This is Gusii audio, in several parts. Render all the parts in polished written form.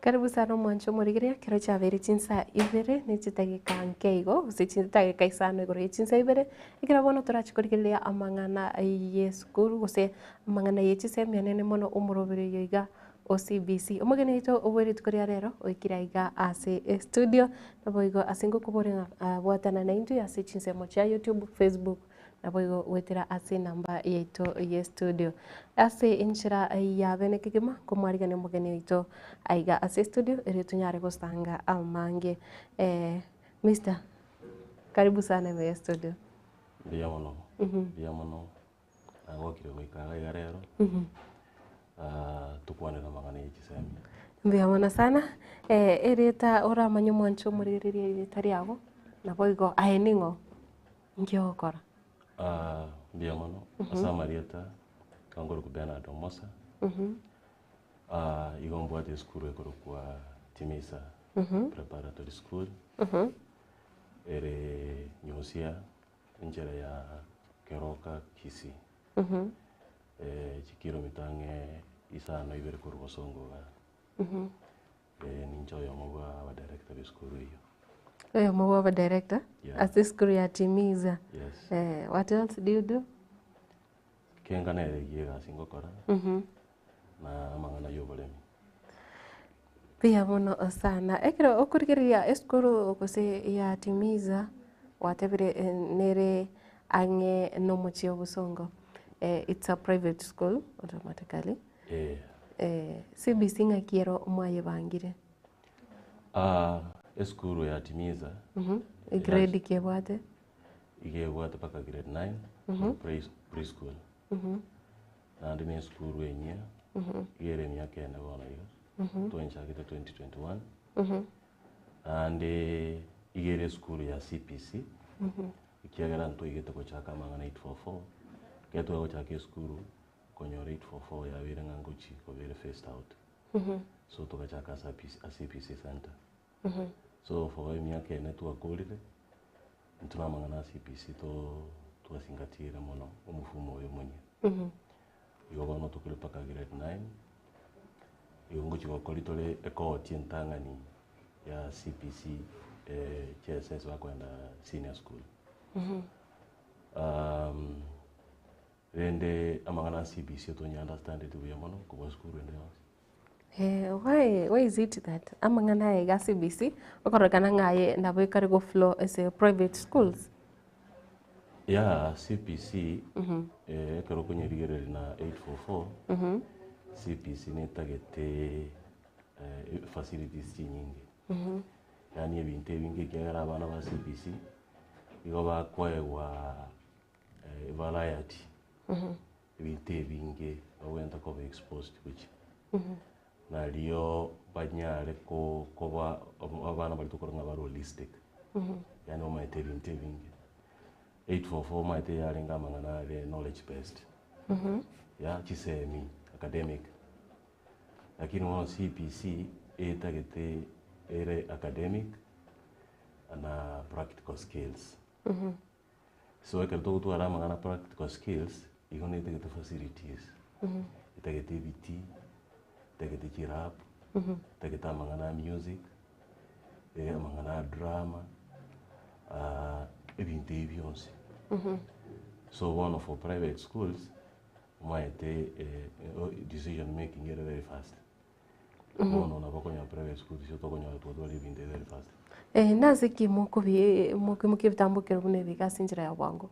Karibu sana omwancho omorigereria ekero chiabeire chinsa ibere ne chidageka nke igo gose chidageka isano igoro ye chinsa ibere, ekero bono torache korigereria amang'ana ye esukuru gose amang'ana ye chisemi anene mono omoroberi oyo iga o CBC. Omogeni oito obwe rituko ria rero oikire aiga ase estudio, naboigo ase ngokobore ng'a bwatana naintwe ase chinsemo chia YouTube, Facebook. Naboigo goetera ase enamba yaito y'estudio. Ase enchera ya bene kegima, nkomwarigania omogeni oito aiga ase estudio erio tonyare gosanga amange. Mister, karibu sana ime y'estudio. Mbuya mono, mbuya mono, nagokire goika iga iga rero, tokwanere amang'ana ye chisemi. Mbuya mono sana, erieta oramanye omwancho omorigereria erieta riago, naboigo aye ning'o? Inki ogokora? Mbuya mono ase amarieta nkorokwa Bernard Omosa, igo mbwate esukuru ekorokwa Timisa Preparatory School, ere Nyusia enchera ya Keroka Kisii, chikiromita ang'e isano ibere korwa Bosongo igaa. Ninche oyomo bwa abadirector b'esukuru eyio. Oyomo bwa abadirector Yeah. ase esukuru ya Timiza. Yes. What else do you do? Kenga nere eyio egasi ngokora na amang'ana ya oboremi. Mbuya mono sana. Ekero okorigereria esukuru gose ya Timiza gwatebire nere ang'e na omochie o Bosongo, it's a private school automatically. Eh. CBC ng'aki ero mwayebangire? Esukuru ya Timiza Egrade ki ebwate? Iga ebwate mpaka grade 9 preschool. Naende na esukuru enyia iga ere emiaka ene bono iga, twenchagete 2021. Naende iga ere esukuru ya CBC, ekiagera ntwaigete gochaka amang'ana 844, ekero twagochaka esukuru Konyora 844 yabeire ng'a ngochi koba ere phased out. So togachaka ase a CPC center. So for emiaka ene twakorire, intwe na amang'ana a CPC to twasingatire mono omofumo oyo omonyia. Igo bono tokore mpaka grade 9, igo ngochi gokori tore ecohort entang'ani ya CPC JSS bakoenda senior school. Rende amang'ana a CBC otonya understandeti buya mono kobua sukuru ende yonsi. Why, why is it that amang'ana aya iga CBC okororekana ng'a aye nabo ekare go flow ase private schools? Yeah, CBC ekero okonyerigereria na 844, CBC netagete facilities chinyinge. Yaani ebinto ebinge ekiagera abana ba CBC igo bakoegwa Variety, ebinto ebinge bagwenerete koba exposed gochia, nario banyare ko koba abana baria tokorora ng'a bare holistic, yaani bamaete ebinto ebinge. 844 omanyete yarenge amang'ana are knowledge based, ya chisemi, academic, lakini bono CBC etagete ere academic na practical skills. So ekero togotwara amang'ana practical skills, igo netagete facilities, etagete ebitii, etagete chilab, etagete amang'ana a music, amang'ana a drama, ebinto ebi bionsi. So bono for private schools, omanyete decision making ere very fast. Bono nabo okonyora private school ase tokonyora twatwara ebinto ebi very fast. Nase ki mokobi mokoimokia ebitambokero buna ebi iga ase enchera ya bwango?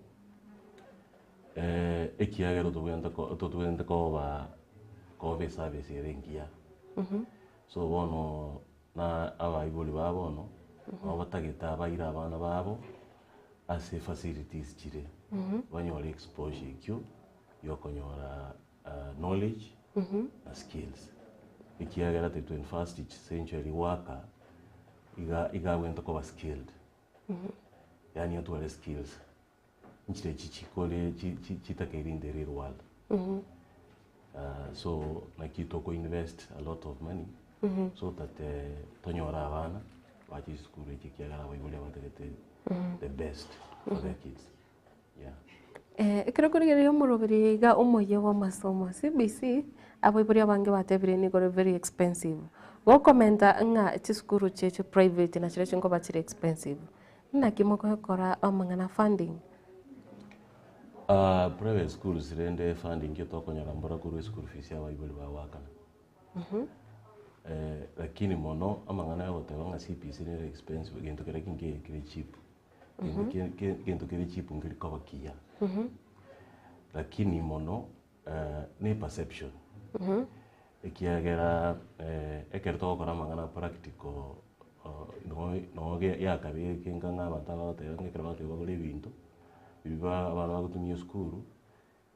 Ekiagera tobwenerete ko tobwenerete koba koba eservice ere engiya. So bono na abaibori ba bono, nabo batagete abaire abana babo ase facilities chire, banyore exposure ekio ya okonyora knowledge na skills ekiagera the 21st century worker iga iga abwenerete koba skilled yaani otware skills nchire echi chikore chi chi chitakeire in the real world so naki toko invest a lot of money so that tonyore abana bache chisukuru echi ekiagera abaibori abatagete the best for their kids. Ekero okorigereria omoroberi iga omoyia bw'amasomo, CBC, abaibori abange batebire nigo ore very expensive. Gokomenta ng'a chisukuru chie chi private nachirochio nkoba chire expensive, naki mogokora amang'ana funding? Private schools rende funding ekio tokonyora mbora korwa eschool fees ya abaibori bagoakana. Lakini mono amang'ana ya goteba ng'a CBC nere expensive gento keria nkeiyo kere cheap. Gento ke- ke- gento kere cheap nkeri koba kiya. Lakini mono ne perception ekiagera ekero togokora amang'ana practical noo yakabeke ng'a abanto abagoteba ng'a ekero bagoteba bagore ebinto, ebi abana bagotumia esukuru,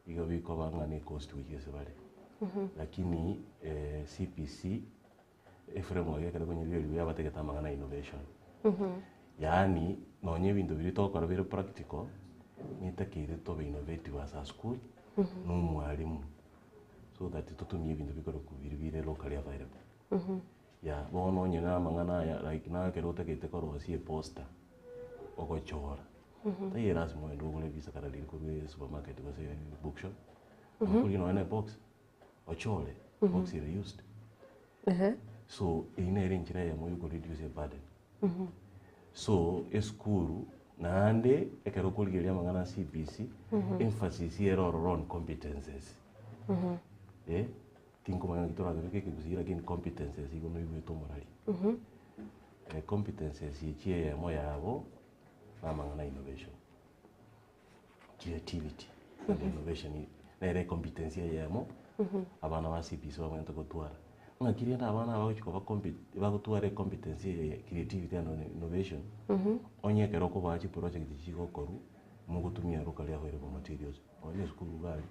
igo bikoba ng'a ne ecost gochia ase bare. Lakini CBC, eframework ekero ekonywa riria yabategete amang'ana ya innovation. Yaani nonye ebinto biria togokora bire practical, netakeire tobe innovative as a school, na omwalimu, so that totumie ebinto bikorokwa biria bire locally available. Yah, bono onye na amang'ana aya like na ekero otagete korosia eposter, ogochora, taiyo lasima ogende ogore ebisakara riria korwa esupermarket gose bookshop, okorigia nonye na ebox, ochore, ebox ere used. So eyio nere enchera eyemo ya okoreduce eburden. So esukuru naende ekero okorigereria amang'ana a CBC, emphasis ere ororo on competences. Eh, tinkomanya naki torakebeke ekegusii lakini competences igo noigwete omorari. Competences echi eyemo yabo, na amang'ana a innovation. Creativity and innovation nere ecompetency eyemo, abana ba CBC babwenerete gotwara. Ng'aki rende abana aba bagochi koba compe bagotwara ecompetency eye ya creativity and innovation, onye ekero okobaa chiproject chigokorwa, mogotumia locally available materials, nonye na esukuru iga aria,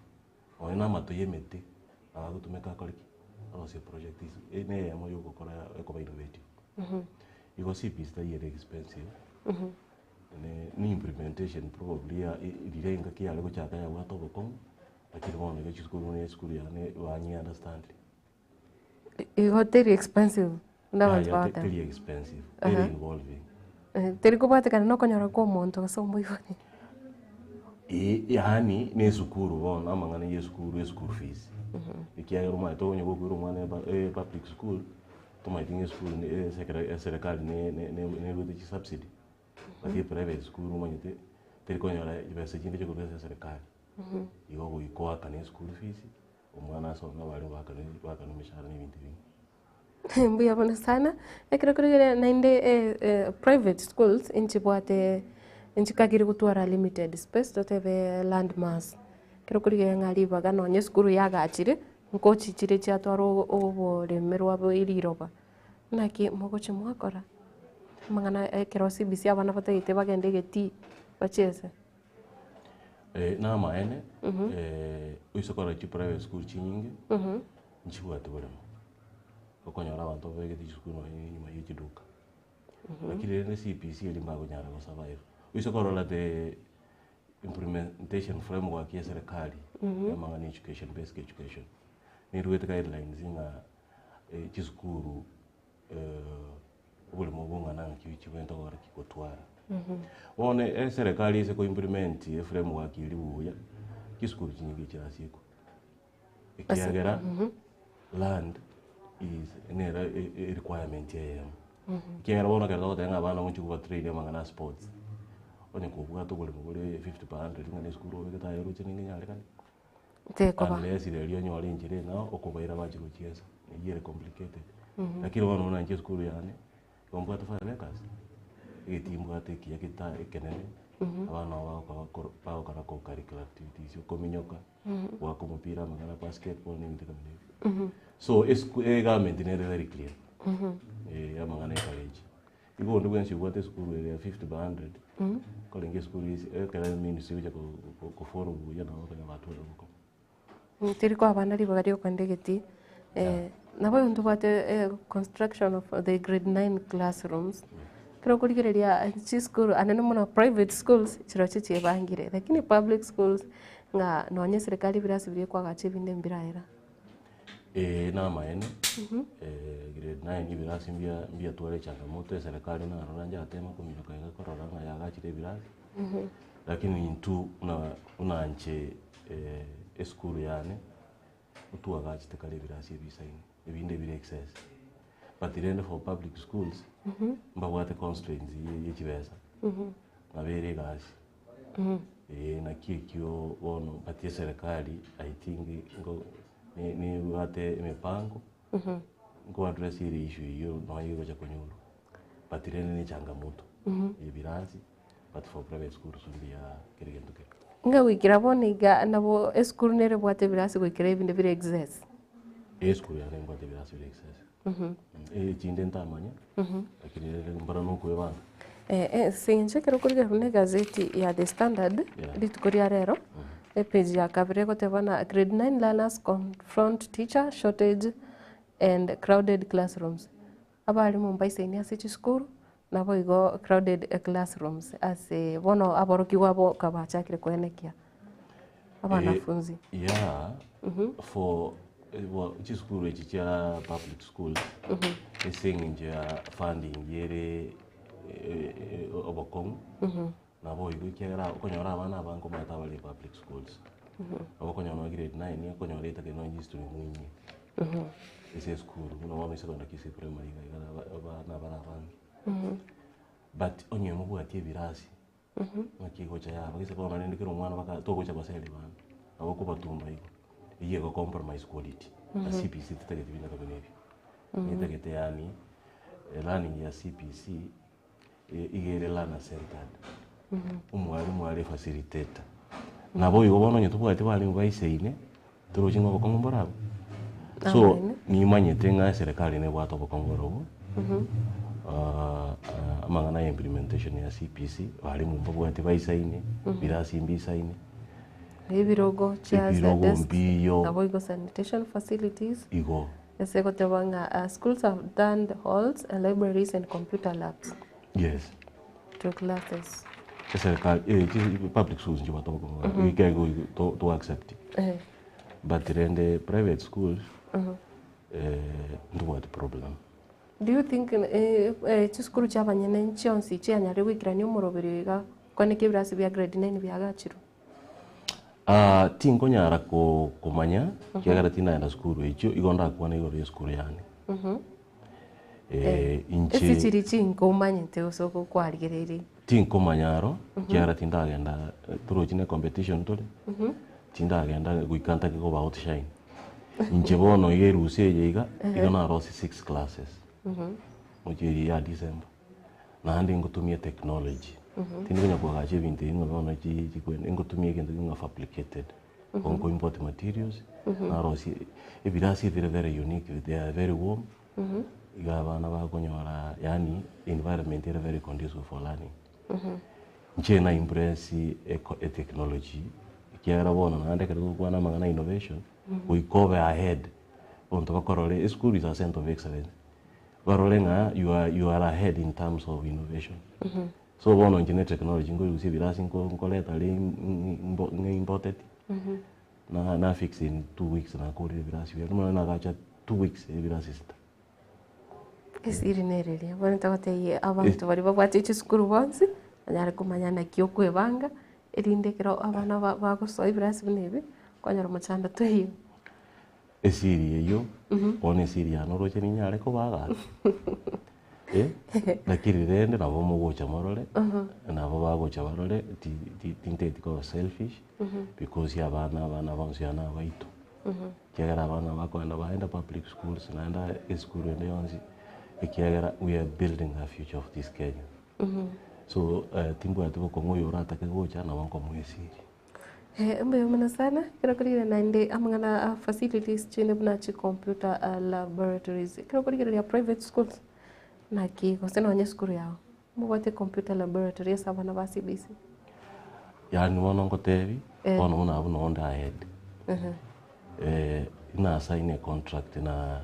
nonye na amato ya emete, nabo agotumeka akore ki? Arosie project ase eye na eyemo ya ogokora ekoba innovative. Igo CBC tari ere expensive. Ne implementation probably ya riria engaki yare gochaka yabwate obokong'u, lakini bono iga chisukuru buna esukuru yane banyi understand. Igo teri expensive buna abanto Yaya bagoteba. teri expensive, ere involving. Teri kobwatekana na okonyora kwa omonto gose omoibori. Ee, yaani na esukuru bono amang'ana ya esukuru, eschool fees. Ekiagera omanyete onye gokoira omwana eba epublic school, tomaeti ng'a esukuru ne esekere eserekari ne ne nerwete chisubsidy. But eprivate school omanyete, teri konyora chibesa chinde chikorwa ase eserekari. Igo goika oakane eschool fees, omwana asome abarimu baakane baakane emeshahara na ebinto ebinge. Mbuya mono sana, ekero korigereria naende private schools nchibwate nchikagire gotwara limited space totebe land mass. Ekero okorigereria ng'a ribaga nonye esukuru yagachire, nkochichire chiatwara oboremerwa bwa riroba. Naki mogochia mwakora amang'ana ekero CBC abana batagete bagende egetii bachiese. Namaene, oise korora chiprivate school chinyinge, nchibwati boremo. Okonyora abanto babegete chisukuru nonye nyuma ya chiduka. Lakini rende CBC eria mbakonyara gosurvive. Oise korora the implementation framework ya eserekari ya amang'ana ya education, basic education, nerwete guidelines ng'a chisukuru oboremo bong'ana ng'aki chibwenerete gokora ki? Gotwara. Bono eserekari ase koimplement eframework eria buya, chisukuru chinyinge chirasiekwe. Ekiagera land is nere erequirement eyemo. Ekiagera bono ekero togoteba ng'a abana ngochia kobatrain amang'ana a sports, onye kobwate oboremo bore fifty per hundred ng'a na esukuru obegete aye oroche nigo enyarekane. Tekoba. Unless riria onyore enchera eng'ao okobaira bache gochiesa, eyio ere complicated. Lakini bono buna inche esukuru yane, igo mbwate five acres, egetii mbwate ekiya geta ekenene, abana nabo bagokora koro bagokora co-curricular activities, okominyoka, goaka omopira, amang'ana a basketball na ebinto kama ebio. So esuku egovernment nere very clear, amang'ana encourage. Igo onde bwensi obwate esukuru ere ya 50 by 100, korenge esukuru ase ekero eministry egocha kofollow buya nabo okonyora batware obokong'u. Teri koa abana ribaga ria okogenda egetii, nabo igo ntobwate construction of the grade nine classrooms, ekero okorigereria chisukuru anene mono private schools chirochio chiebangire, lakini public schools ng'a nonye eserekari ebirasi biria ekoagacha ebinde mbiraera. Ee namaene, grade nine ebirasi mbia mbiatware echangamoto eserekari narora njatema kominyoka iga korora ng'a yagachire ebirasi, lakini intwe buna buna inche esukuru yane, ntwagachete kare ebirasi ebisaine, ebinde bire excess. But rende for public schools, mbabwate constraints ye ye chibesa, nabo ere egasi. Eeh naki ekio bono but eserekari I think nko ne nebwate emipango, nko address ere issue eyio nonye egocha konyorwa, but rende ne changamoto ya ebirasi but for private schools mbuya kera egento kere. Ng'a goikera bono iga nabo esukuru nere ebwate ebirasi goikera ebinde bire excess. Esukuru yane mbwate ebirasi bire excess. Echinde ntamanya, lakini rende mbora nokwebanga. Ase eng'encho ekero okorigereria buna egazeti ya The Standard, Yeah. rituko ria rero, epage ya kabere egoteba buna grade 9 learners confront teacher shortage and crowded classrooms. Abalimu mbaisaini ase chisukuru, naboigo crowded classrooms ase bono aborokigwa abo kabachakire koenekia abanafunzi. Yeah, for well, chisukuru echi chia public schools ase eng'encho ya funding ere obokong'u nabo igo ekiagera okonyora abana abange omanyete abare public schools nabo okonyora nonye grade 9 okonyora etagete nonye history mwinyi ase esukuru buna bono ase kogenda Kisii Primary iga iga abana bare abange but onye mobwati ebirasi Ng'aki egocha yaba, gese bono rende kera omwana baka togocha goseria bana, nabo okobatumba igo, eywo ego compromise quality, na CBC tetageti binto buna ebio. Netagete yaani, learning ya CBC, iga ere learner centered, omwalimu are facilitator. Nabo igo bono onye tobwati balimu baisaine, torochi ng'a obokong'u mborabwo. So, Amaene. nimanyete ng'a eserekari nebwate obokong'u orobwo, amang'ana ya implementation ya CBC, balimu mbabwati baisaine, birasi mbisaine, Ebirogo, chairs, Ebirogo desks, mbiyo. naboigo sanitation facilities. Igo. Ase goteba ng'a schools have turned halls, libraries and computer labs Yes. to classes. Eserekari eh, chi public schools nchibwate obokong'u iga igo igo to to accept. Eh. But rende private schools ntobwati problem. Do you think eh, eh, chisukuru chia abanyene chionsi chianyarire goikerania omoroberio iga kwane ebirasi bia grade 9 biagachirwe? Ah, tinkonyara ko komanya ekiagera tindagenda sukuru echio, igo ndakwane igoro ya esukuru yane. Ase Inche chiri chinka omanyete gose okwarigereire. Tinkomanya aro, ekiagera tindagenda torochi ne competition tore, tindagenda goika ntake koba outshine. Inche bono iga erusa eye iga, iga narosie six classes, mochie eria ya December. Naende ngotumia technology, tindi konya koagacha ebinto ebi ng'a bono chi chikwenda, ngotumia egento keng'a fabricated, nko nko import materials, narosie ebirasi ebire very unique, they are very warm, iga abana bakonyora yaani environment ere very conducive for learning. Inche na impress eko etechnology, ekiagera bono naende ekero togokwana amang'ana ya innovation, goika obe ahead, abanto bakorore eschool is a center of excellence, barore ng'a you are you are ahead in terms of innovation. So bono inche ne technology nkorusia ebirasi nko nkoreta are ng'a imported, na na fix in 2 weeks nakorire ebirasi biane, bono nagacha 2 weeks ebirasi sita. Esiri nere eria, bono togotebia abanto baria babwate chisukuru bonsi, banyare komanya naki okwebanga, erinde ekero abana bagosoa ebirasi buna ebi, kwanyora omochando toiyo. Esiri eyio, bono esiri yane oroche ninyare koba agati eh, lakini rende nabo mogocha morore, nabo bagocha barore, ti- ti- tintageti koba selfish, because abana abana bonsi aa nabaito. Ekiagera abana bakoenda baenda public schools naende esukuru ende yonsi, ekiagera we are building the future of this Kenya. So timbwati bokong'u oyo oratake gocha nabo nkomoa esiri. Mbuya mono sana, ekero okorigereria naende amang'ana a facilities chinde buna chicomputer laboratories, ekero okorigereria private schools, naki gose nonye esukuru yago, mobwate computer laboratory ase abana ba CBC? Yaani bono ngotebi, bono buna abwo nonde ahead. Ina sign a contract na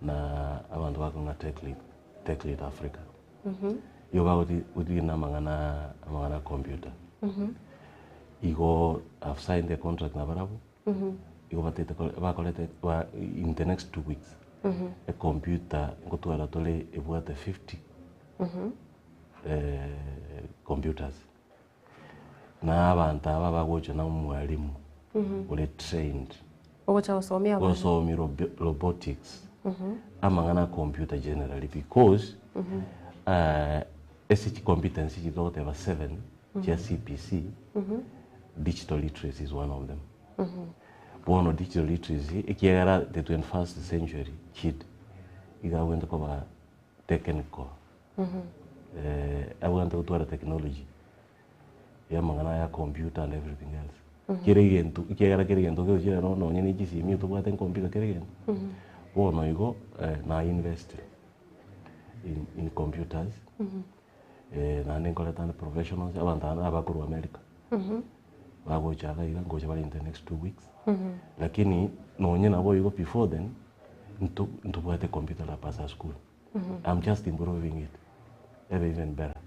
na abanto bakong'a Techlead, Techlead Africa. Igo bagoti gotiga na amang'ana amang'ana a computer. Igo I've signed a contract na barabwo, igo batete bakorete ba in the next 2 weeks, ecomputer ngotwara tore ebwate 50 computers. Na abanto aba bagocha na omwalimu ore trained Ogocha gosomia abana. Gosomia robotics. Amang'ana a computer generally because ase chicompetency chiria togoteba seven chia CBC, digital literacy is one of them. Bono digital literacy ekiagera the 21st century kid iga abwenerete koba technical, abwenerete gotwara technology ya amang'ana aya computer and everything else. Kera egento ekiagera kera egento kegochia rero nonye na chisimi tobwate ecomputer kera egento. Bono igo na invest in computers, naende nkoreta ande professionals, abanto aba nabakorwa America, bagocha iga iga ngocha bare in the next 2 weeks. Lakini nonye nabo igo before then, nto ntobwate computer lab as a school. I'm just improving it ebe even better.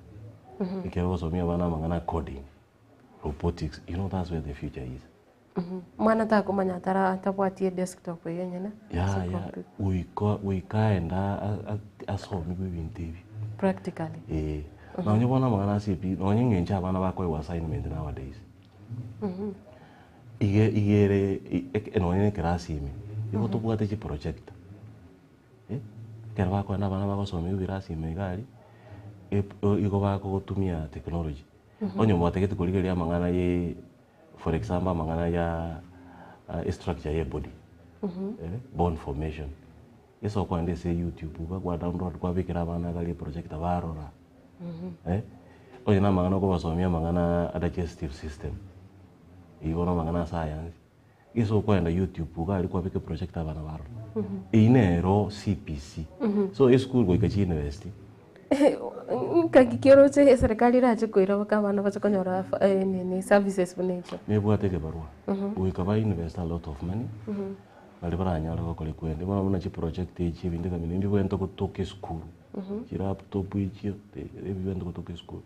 Ekero ogosomia abana amang'ana a coding, robotics, you know that's where the future is. Mwana takomanya atara atabwati edesktop eywo enyene ase Yaya, computer. goika goika aende asomigwe ebinto ebi. Practically. Eh, nonye bono amang'ana ase ebi, nonye eng'encho abana bakoegwa assignment nowadays. Iga iga ere nonye na ekerasi ime, igo tobwate chiprojector, eh, ekero bakoenda abana bagosomigwa ebirasi ime iga aria, igo bagotumia technology. Onye mwatagete korigereria amang'ana ye for example amang'ana ya estructure ya ebody, bone formation, ase okoenda ase youtube iga kwa download kwabekera abana iga aria eprojector barora, onye na amang'ana okobasomia amang'ana a digestive system, eywo bono amang'ana a science, ase okoenda youtube iga aria kwabeka eprojector abana barora. Eywo nero CBC. So esukuru goika chiuniversity. Ngaki ki oroche eserikari erache koira mpaka abana bache konyora nini services buna echio? Nebwate ekebarua, goika ba invest a lot of money, baria baranyare gokora ekwende. Bono buna chiproject echi ebinto buna ebi mbibwenerete gotoka esukuru, chilaptop echio, ebibwenerete gotoka esukuru,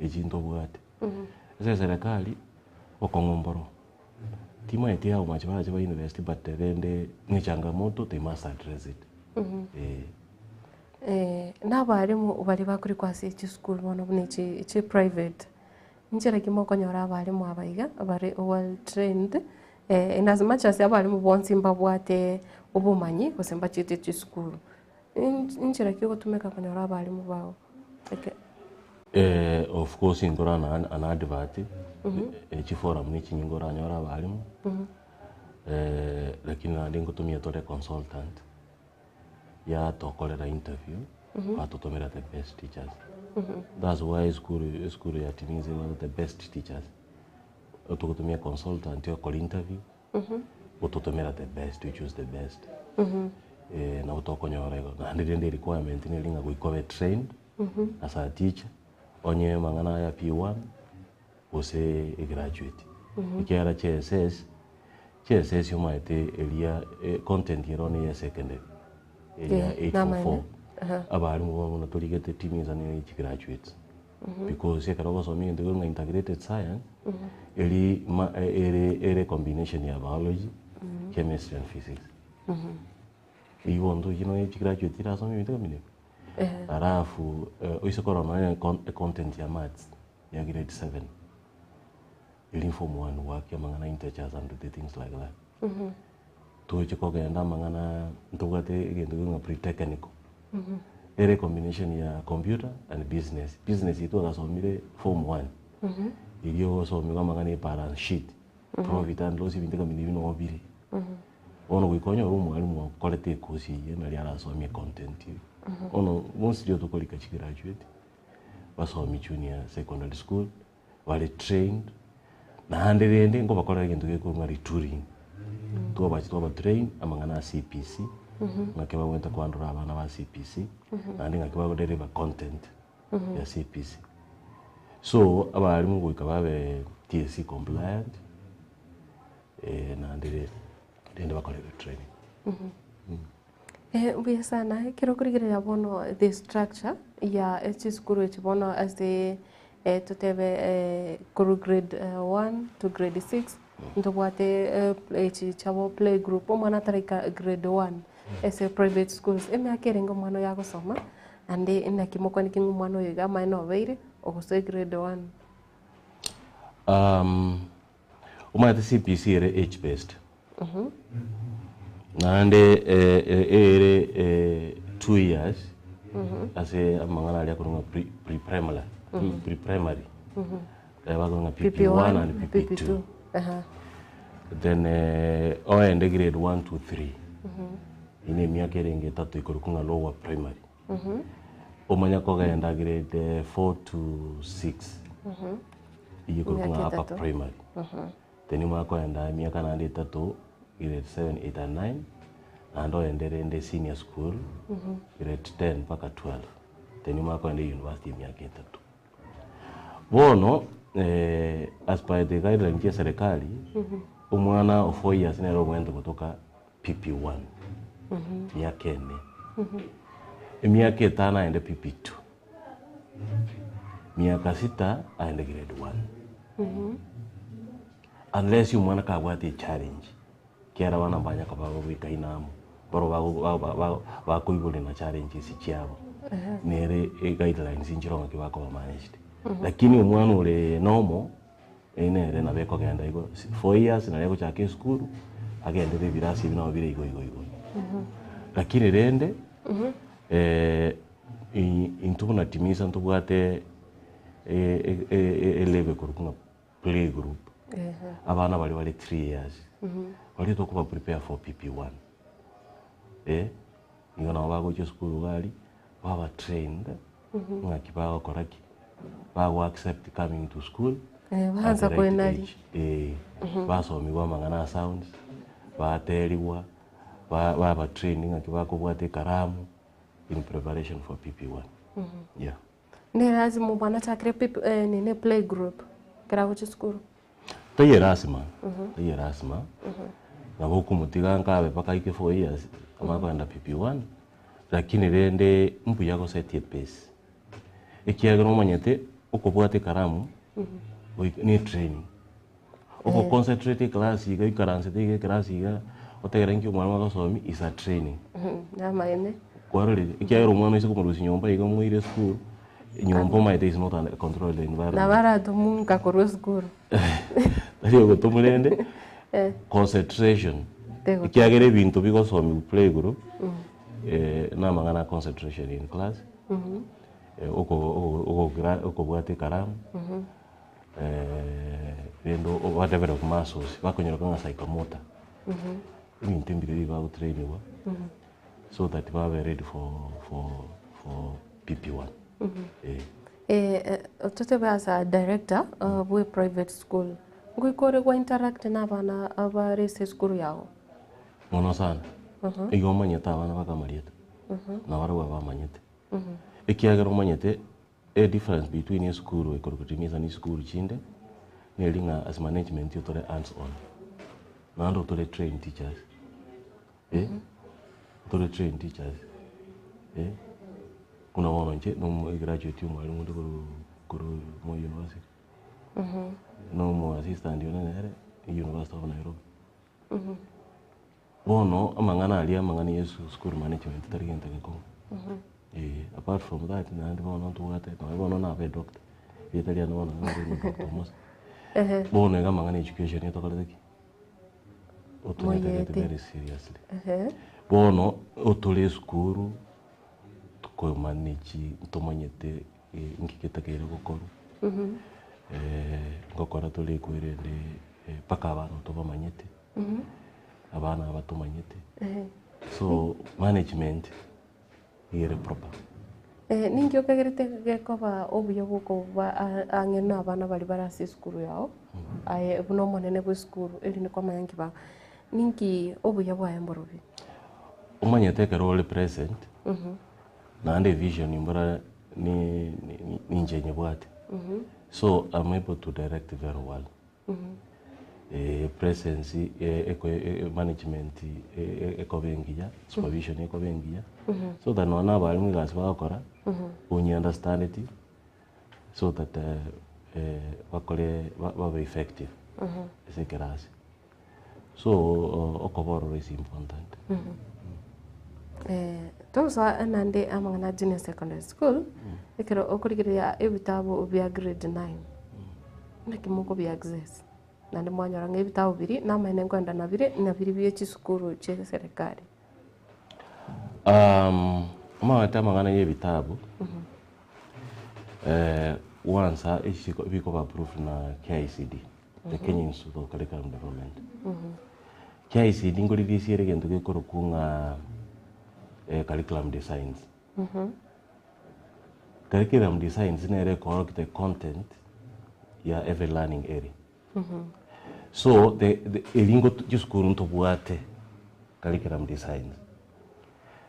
echi ntobwate. Ase eserekari, bokong'u mboro, timaeti how much barache ba invest but rende ne changamoto they must address it, eh. Na abarimu baria bakorikwa ase chisukuru bono buna echi chi private, inchera ki mokonyora abarimu aba iga bare well trained in as much as abarimu bonsi mbabwate obomanyi gose mbachete chisukuru, inchera ki ogotumeka konyora abarimu bago eke. Of course nkore an advert, chiforum na echinyinga oranyore abarimu, lakini naende ngotumia tore consultant, yatokorera interview, batotomera the best teachers. That's why esukuru esukuru ya Timiza ebwate the best teachers. Togotumia consultant okora interview, ototomera the best, we choose the best. Nabo tokonyora igo. Naende rende requirement neri ng'a goika obe trained as a teacher, onye amang'ana aya P1 gose egraduate. Ekiagera JSS, JSS omanyete eria content ero niya esecondary, eria 844. Abarimu bono buna torigete Timiza ne chigraduates. Because ekero ogosomia egento keria ng'a integrated science, eri ma ere ere combination ya biology, chemistry and physics. Eywo bono tochia nonya chigraduate chirasome ebinto kama ebi. Alafu oise korora nonya econtent ya maths ya grade seven, eri form one goakia amang'ana integers and the things like that. Toche kogenda amang'ana ntobwate egento kere ng'a pre-technical, ere ecombination ya computer and business. Business eywo twagasomire form one, erio ogosomiwa amang'ana ya ebalance sheet, profit and loss ebinto kama ebi noo bire. Bono goika onyore omwalimu okorete ecourse eywo naria arasomie econtent eywo. Bono mostly tokorika chigraduate, basomi junior secondary school, bare trained, naende rende nkobakorera egento gekorwa ng'a retooling. Twabachi twabatrain amang'ana a CBC, ng'aki bagwenerete kohandle abana ba CBC, naende ng'aki bagodeliver content ya CBC. So, abalimu goika babe TSC compliant, naende rende bakorerwe training. Mbuya sana, ekero okorigereria bono the structure ya chisukuru echi bono ase totebe korwa grade one to grade six, ntobwate echi chiabo play group, omwana ataraika grade one ase private schools, emiaka erenge omwana oyo agosoma, naende naki mokwaneti ng'a omwana oyo iga amaene obeire ogosoa grade one. Omanyete CBC ere age based. Naende ere 2 years ase amang'ana aria akorwa ng'a pre-primary, pre-primary, bakorwa ng'a PP1 and PP2. Then oende grade 1 to 3, ine emiaka erenge etato ikorokwa ng'a lower primary. Omanye kogenda grade 4 to 6, eywo ekorokwa ng'a Emiaka upper etato. Primary. Then omanye kogenda emiaka naende etato, grade 7, 8 and 9, naende oende rende senior school, grade 10 mpaka 12. Then omanye kogenda university emiaka etato. Bono as per the guidelines chia serikali, omwana o 4 years nere obwenerete gotoka PP1, miaka ene. Emiaka etano aende PP2. Miaka sita aende grade 1. Unless omwana kabwate echallenge, kiara abana mbanya koba bagoikaina amo, baro bakoiborwa na challenges chiabo. Nere guidelines nchire ng'aki bakoba managed. Lakini omwana ore normal, nere nabo ekogenda igo 4 years nari agochaka esukuru, agenderere ebirasi ebi nabo bire igo igo igo. Lakini rende, intwe buna Timisa ntobwate elevel ekorokwa ng'a play group. Abana baria bare 3 years, baria tokoba prepare for PP1. Nigo nabo bagocha esukuru iga aria, baba trained, ng'aki bagokora ki, bago accept coming to school at Baansa the right koenari. age. Basomiwa amang'ana a sounds, bateriwa, baba trained ng'aki bakobwata ekaramu in preparation for PP1. Yeah. Ne lazima omwana achakire PP, nini, play group ekero agocha esukuru? Taiyo erasima, taiyo erasima. Nabo okomotiga nkabe mpaka aike 4 years, amanye kogenda PP1, lakini rende mbuya gosetia epace. Ekiagera omanyete, okobwata ekaramu, goika ne etraining. Ogoconcentrate eclass iga oikaransete iga eclass iga, otegere nki omwalimu agosomia is a training. Namaene. Kwarorire, ekiagera omwana oise komorusia nyomba iga omoire esukuru, nyomba omanyete is not under controlled environment. Nabo aratomunka korwa esukuru. Tari ogotomwa rende, concentration. Tegotoka. Ekiagera ebinto bigosomiwa play group, na amang'ana a concentration in class, okobwata ekaramu, rende oba develop muscles, bakonyora ng'a psychomotor. Ebinto mbire ebi bagotrainiwa, so that babe ready for PP1. Totebe as a director bwe private school, ngoika ore gwa interact na abana abare ase esukuru yago? Mono sana. Igo omanyete abana bakamarieta, na barabwo abamanyete. Ekiagera omanyete, a difference between esukuru ekorokwa Timisa na esukuru chinde, neri ng'a as management otore hands on. Naende otore trained teachers. Otore trained teachers. Buna bono inche nomo graduate omwalimu onde korwa Moi University. Nomo assistant one nere University of Nairobi. Bono amang'ana aria amang'ana ya school management tari gento gekong'u. Apart from that naende bono ntobwate nonye bono nabe doctor, erieta riane bono naro Dr. Musa. Bono iga amang'ana ya education etokorete ki? Otonyetegete Moyete. Very seriously. Bono otore esukuru tokomanage ntomanyete nki getakeire gokorwa. Ngokora tore ekwerende mpaka abana tobamanyete, abana aba tomanyete. So management nigo ere proper. Ninki okagerete gekoba obuya bwokoba ang'e na abana baria bare ase esukuru yao, aye buna omonene bwa esukuru erinde kwamanya nki ba ninki obuya bwaye mborobi? Omanyete ekero ore present, naende vision mbora ninche nyebwate. So I'm able to direct very well. Presence management ekoba engiya, supervision ekoba engiya, so that nonya na abarimu egasi bagokora, onye understandeti, so that bakore babe effective ase ekerasi. So okoba ororo is important. Togosoa naende amang'ana a junior secondary school, ekero okorigereria ebitabu bia grade 9, naki mokobi access? Naende mwanyora ng'a ebitabu biria namaene nkoendana bire na biria bie chisukuru chie eserekari. Omanyete amang'ana ya ebitabu, gwansa echi bikoba approved na KICD, the Kenya Institute of Curriculum Development. KICD nkorelease ere egento gekorokwa ng'a curriculum designs. Curriculum designs nere ekoorokia the content ya every learning area. So the the eri ngotu chisukuru ntobwate curriculum designs.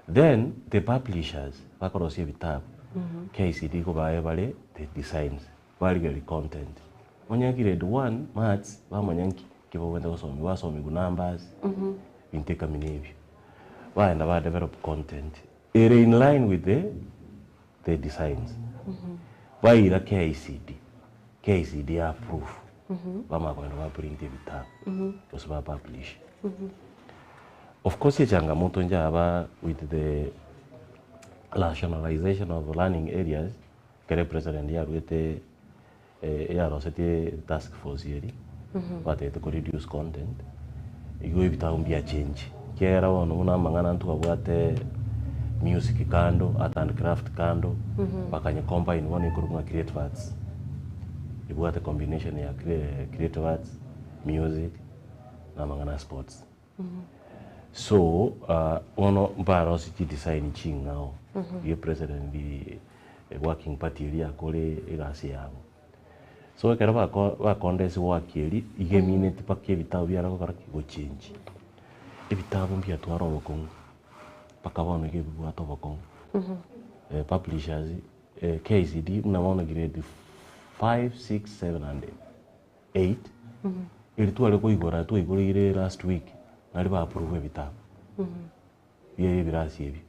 Then the publishers bakorosia ebitabu, KICD igo baye bare the designs, barigereria content. Onye grade one maths bamanya nki ki bogenda gosomigwa, basomigwa numbers, binto ekamina ebio. Bagenda ba develop content ere in line with the the designs. Baira KICD, KICD ya approve, bamanya kogenda ba print ebitabu gose ba publish. Of course echangamoto nchaba with the rationalization of learning areas, ekere president yaruete yarosetie task force eria, batebete ko reduce content, igo ebitabu mbia change, ekiagera bono buna amang'ana ntwabwate music kando, art and craft kando, bakanya combine bono ekorokwa ng'a creative arts, ebwate combination ya creative arts, music, na amang'ana a sports. So bono mbarosie chidesign ching'ao, riria president working party eria yakore egasi yabo. So ekero bako bakondense work eria, iga emineti mpaka ebitabu biare gokora ki? Gochengi. Ebitabu mbiatwara obokong'u, mpaka bono iga ebibwate obokong'u. Publishers, KICD buna bono grade five, six, seven and eight, eri tware koigora twaigoreire last week, nari ba approve ebitabu bie ebirasi ebio.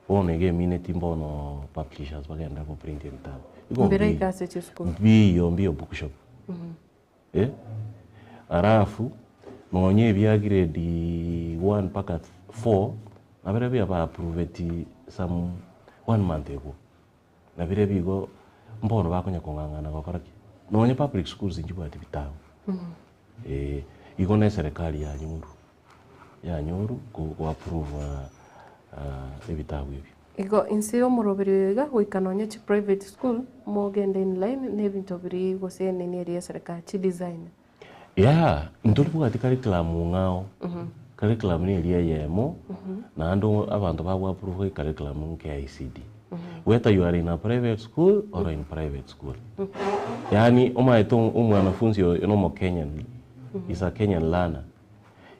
Bono iga emineti mbono publishers bagende go print ebitabu. Igo Mbire mbiyo iga ase chisukuru. mbiyo mbiyo bookshop eh, alafu nonye ebia grade one mpaka four, nabirebio ba approveti some one month ago. Na birebio igo mbono bakonya kong'ang'ana gokora ki? Nonye public schools nchibwati bitabu, eh, igo na eserekari yanyoru, yanyoru ko go approve ebitabu ebio. Igo inse y'omoroberi oyo iga goika nonye chi private school mogende in line na ebinto biria gose nini eria eserekari chi design. Yeah, ntoribwati curriculum ng'ao, curriculum neria eyemo, naende abanto bago approve ecurriculum nka KICD. Whether you are in a private school or in private school. Yaani omanyete omwanafunzi oyo na omokenyan, is a Kenyan learner.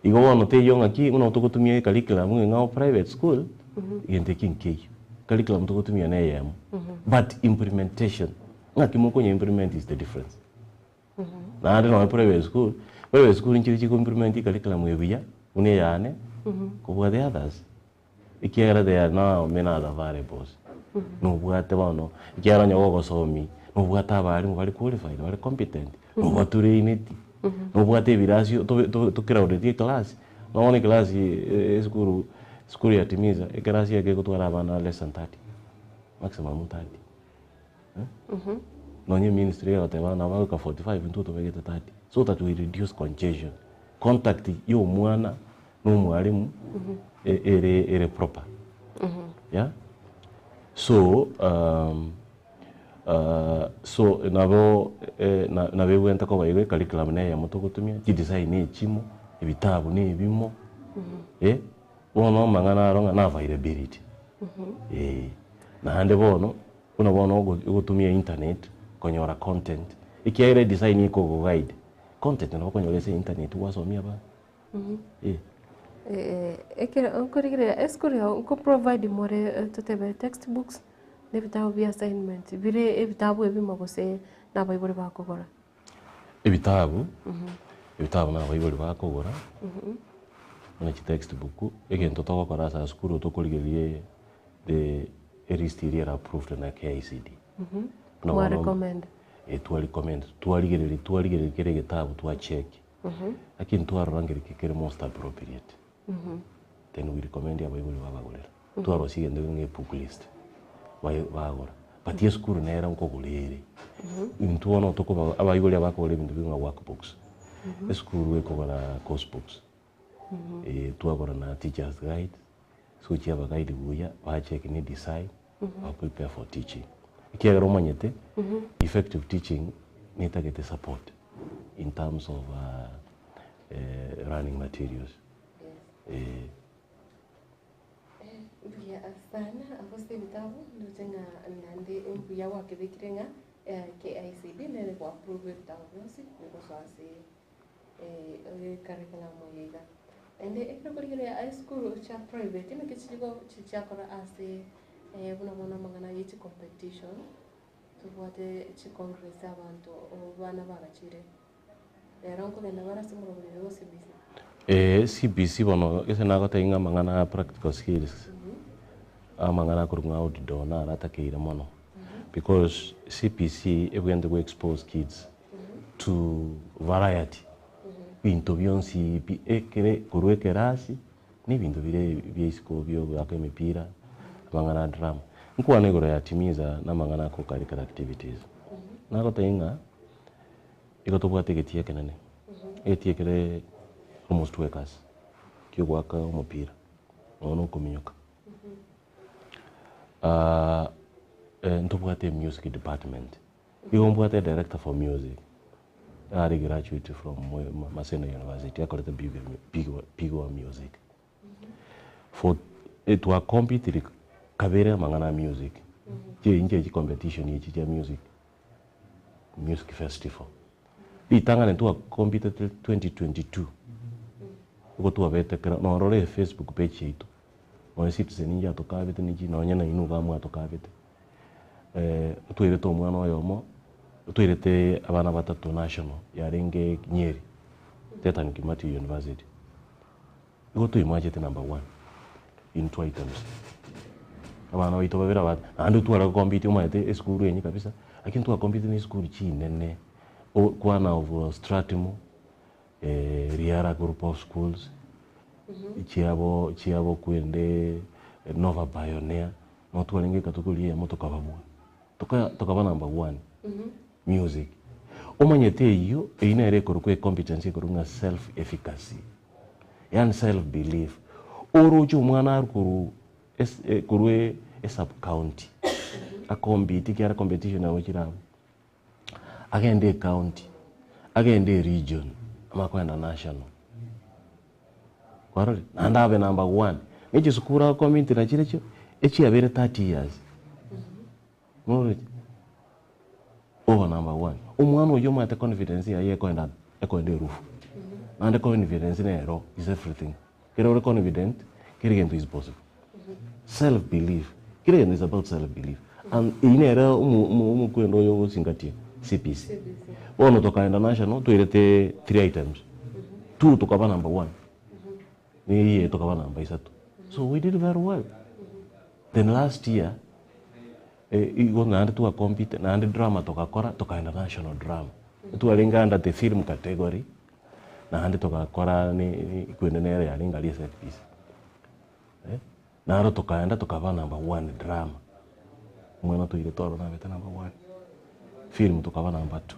Igo bono teiyo ng'aki buna togotumia ecurriculum eng'ao private school, egento ekio nkeiyo. Curriculum togotumia na eyemo, but implementation, ng'aki mokonya implement is the difference. Naende nonye private school, private school nchire chiko implement ecurriculum eye buya, buna eyane, kobua the others. Ekiagera there are now many other variables. Nobwate bono, ekiagera onye gogosomi, nobwate abalimu bare qualified, bare competent, nobatraineti, nobwate ebirasi tobe to tocrowdeti eclass, nobono eclass esukuru, esukuru ya Timiza, ekerasi eke egotwara abana less than 30, maximum 30. Nonye ministry egoteba nabo bagoika 45 intwe tobegete 30, so that we reduce congestion. Contact ya omwana na omwalimu ere ere proper. Yeah, so so nabo nabo ebwenerete koba igo ecurriculum na eyemo togotumia, chidesign na echimo, ebitabu na ebimo, bono amang'ana aro ng'a na availability. Eh, naende bono, buna bono ogotumia internet konyora content, ekiagera edesign ekogoguide, content nabo okonyora ase internet gwasomia abana. Eh. Ekero nkorigereria esukuru yao nko provide more totebe textbooks na ebitabu bia assignment bire ebitabu ebimo gose na abaibori bakogora? Ebitabu, ebitabu na abaibori bakogora, buna chitextbook, egento togokora ase esukuru tokorigereria the elist eria ere approved na KICD. Buna Mwa bono recommend? Eh, twa recommend, twarigereria twarigereria kera egetabu twacheck, lakini twarora ngeri ki kere most appropriate, then we recommend abaibori babagorera. Twarosia egento ng'a ebook list, bagora. But esukuru nere nkogora ere, intwe bono tokoba abaibori abakogora ebinto bire ng'a workbooks. Esukuru ekogora course books, twagora na teachers guide, so chiabaguide buya, bacheck ne design, ba prepare for teaching. Ekiagera omanyete, effective teaching netagete support in terms of learning materials. Yes. Mbuya sana ase ebitabu, ndoche ng'a naende mbuya gwakebekire ng'a KICD nere go approve ebitabu bionsi bigosoa ase curriculum eye iga. Naende ekero okorigereria esukuru chia private naki chirigo chiakora ase buna bono amang'ana ye chicompetition, tobwate chicongress abanto abana bagachire. Rero nkogenda bare ase omorobori oyo o CBC. Ee, CBC bono gese nagotebia ng'a amang'ana a practical skills, amang'ana akorwa ng'a outdoor naro atakeire mono, because CBC ebwenerete go expose kids to variety, ebinto bionsi pi ekere korwa ekerasi, na ebinto bire bia isiko bia ogoaka emepira, amang'ana a drama. Nkwane igoro ya timiza na amang'ana a co-curricular activities, nagotebia ng'a. Igo tobwate egetii ekenene, egetii ekere almost 2 acres kiogoaka omopira nonya na okominyoka. Ntobwate music department, igo mbwate director for music, are graduate from Maseno University akorete big music. For twacompetire kabere amang'ana a music, inche chicompetition echi chia music. Music Festival. Ritang'ani twakompitete 2022, nigo twabete ekero norora efacebook page yaito, nonye Citizen njatokabete ninki nonye nainwe iga mwatokabete, twairete omwana oyomo, twairete abana batato national yarenge Nyeri, Dedan Kimathi University. Igo toimachete number one in two items. Abana baito babere aba naende tware gocompete omanyete esukuru enye kabisa, lakini twacompete na esukuru chinene, o kwana of Strathmore, Riara group of schools, chiabo chiabo kwende Nova Pioneer, nabo twarenge ekategory eyemo tokababua, toka tokaba number one music. Omanyete eyio, eyio nere ekorokwa ecompetence ekorokwa ng'a self efficacy. Yaani self belief, oroche omwana arwe korwa ase korwa esub county, acompete ekiagera competition nabo chire abwo, agende ecounty, agende eregion, amanye kogenda national. Kwarorire? Naende abe number one, na echisukuru agocompete nachirochio, echiabeire 30 years. Noroche? Oba number one. Omwana oyio omanyete confidence yaye ekoenda ekoenda erufu. Naende confidence nero is everything. Kere ore confident, kera egento is possible. Self belief, kera egento is about self belief. And eyio nere omo omo omokwenda oyo ogozingatia CBC. Bono tokaenda national twairete three items, two tokaba number one, na eye tokaba number isato. So we did very well. Then last year, Igo naende twa compete naende drama togakora tokaenda national drama. Twarenge under the film category naende togakora ekwende nere yarenge aria set piece. Naro tokaenda tokaba number one drama, omwana toirete ororo nabete number one, film tokaba number two.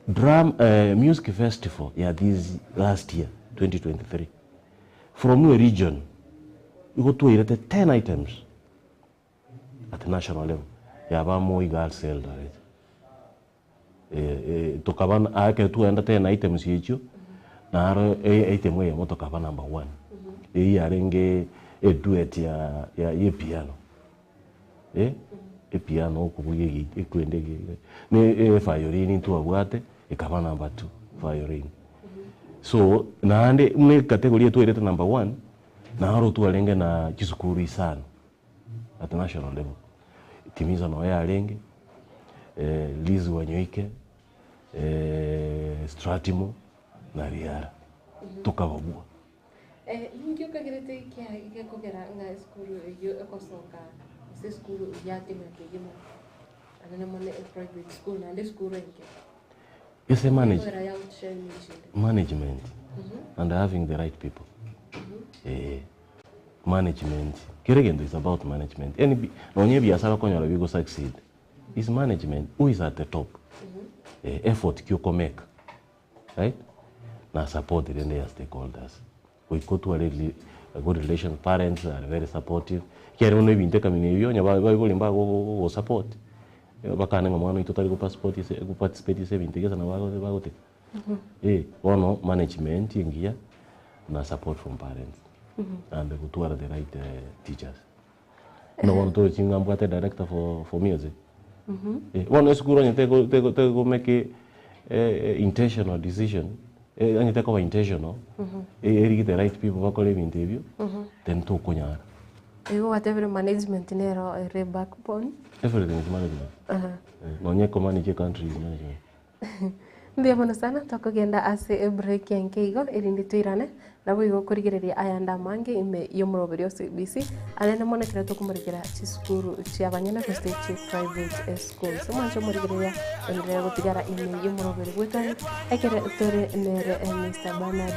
Dram music festival ya this last year 2023, from a region igo twairete ten items. At national level yaba Moi Girls Eldoret tokaba ekero twagenda ten items echio naro item eyemo tokaba number one eyio yarenge eduet ya ya epiano epiano okobugia egita ekwende na eviolin ntwabwate ekaba number two violin. So naende buna ecategory etwairete number one naro twarenge na chisukuru isano. At national level, Timiza noyo yarenge, Liz Wanyoike, Strathmore na Riara, tokababua. Ninki okagerete gekogera ng'a esukuru eyio egosoka gose esukuru yatenena kegima anene mono eprivate school naende esukuru enke? Ase manage, Gekogera yagochia echinde. management and having the right people. Eeh. Management, kera egento is about management, yaani bi nonye ebiasara okonyora bigo succeed is management, who is at the top? Eh, effort ki okomake, right? Na support rende ya stakeholders. Goika otware good relations, parents are very supportive, ekiagera bono ebinto ekamina ebio onye baibori mbagogosupport, bakane ng'a mwana oito tari go passport ase go participate ase ebinto ebi ase nabo bagotiga. Eh, bono management engiya na support from parents and gotwara the right teachers. Buna bono torochi ng'a mbwate director for for music. Eh, bono esukuru onye teko teko teko make intentional decision, onye tekoba intentional, erige the right people bakore ebinto ebio, then tokonyara. Igo gwatebire management nero ere backbone. Everything is management. Nonye ekomanage ecountry is management. Mbuya mono sana, tokogenda ase ebreak enke igo erinde toirane, naboigo korigereria ayande amange ime y'omoroberi o CBC, arende mono ekero tokomorekera chisukuru chi'abanyene gose chi private schools. Omwanche omorigereria enderea gotigara ime y'omoroberi bw'etari ekere tore nere Mister Bernard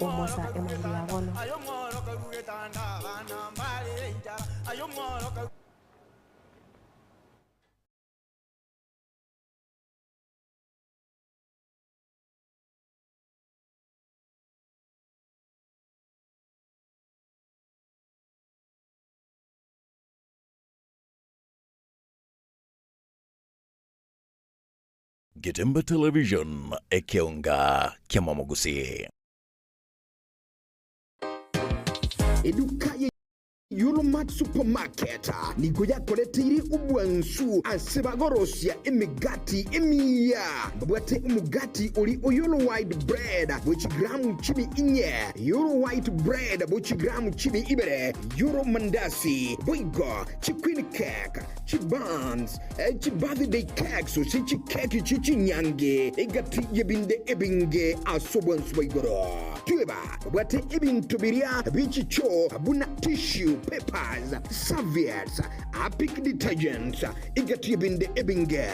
Omosa emambia ya bono. Getembe Television, ekeonga ki'amamogusii. Eduka ye Yulmart Supermarket nigo yakoreteire obwansu ase bagorosia emegati emiya. Mbabwate omogati oria o Yolo White Bread bwe chigramu chimi inye, Yolo White Bread bwe chigramu chimi ibere, Yolo Mandasi, boigo chiqueen cake, chibuns, chibirthday cakes gose chikeki chie chinyangi, egati y'ebinde ebinge ase obwansu bwa igoro. Tweba Babwate ebinto biria bie chichoo buna tissue papers, serviettes, Harpic detergents, egati y'ebinde ebinge.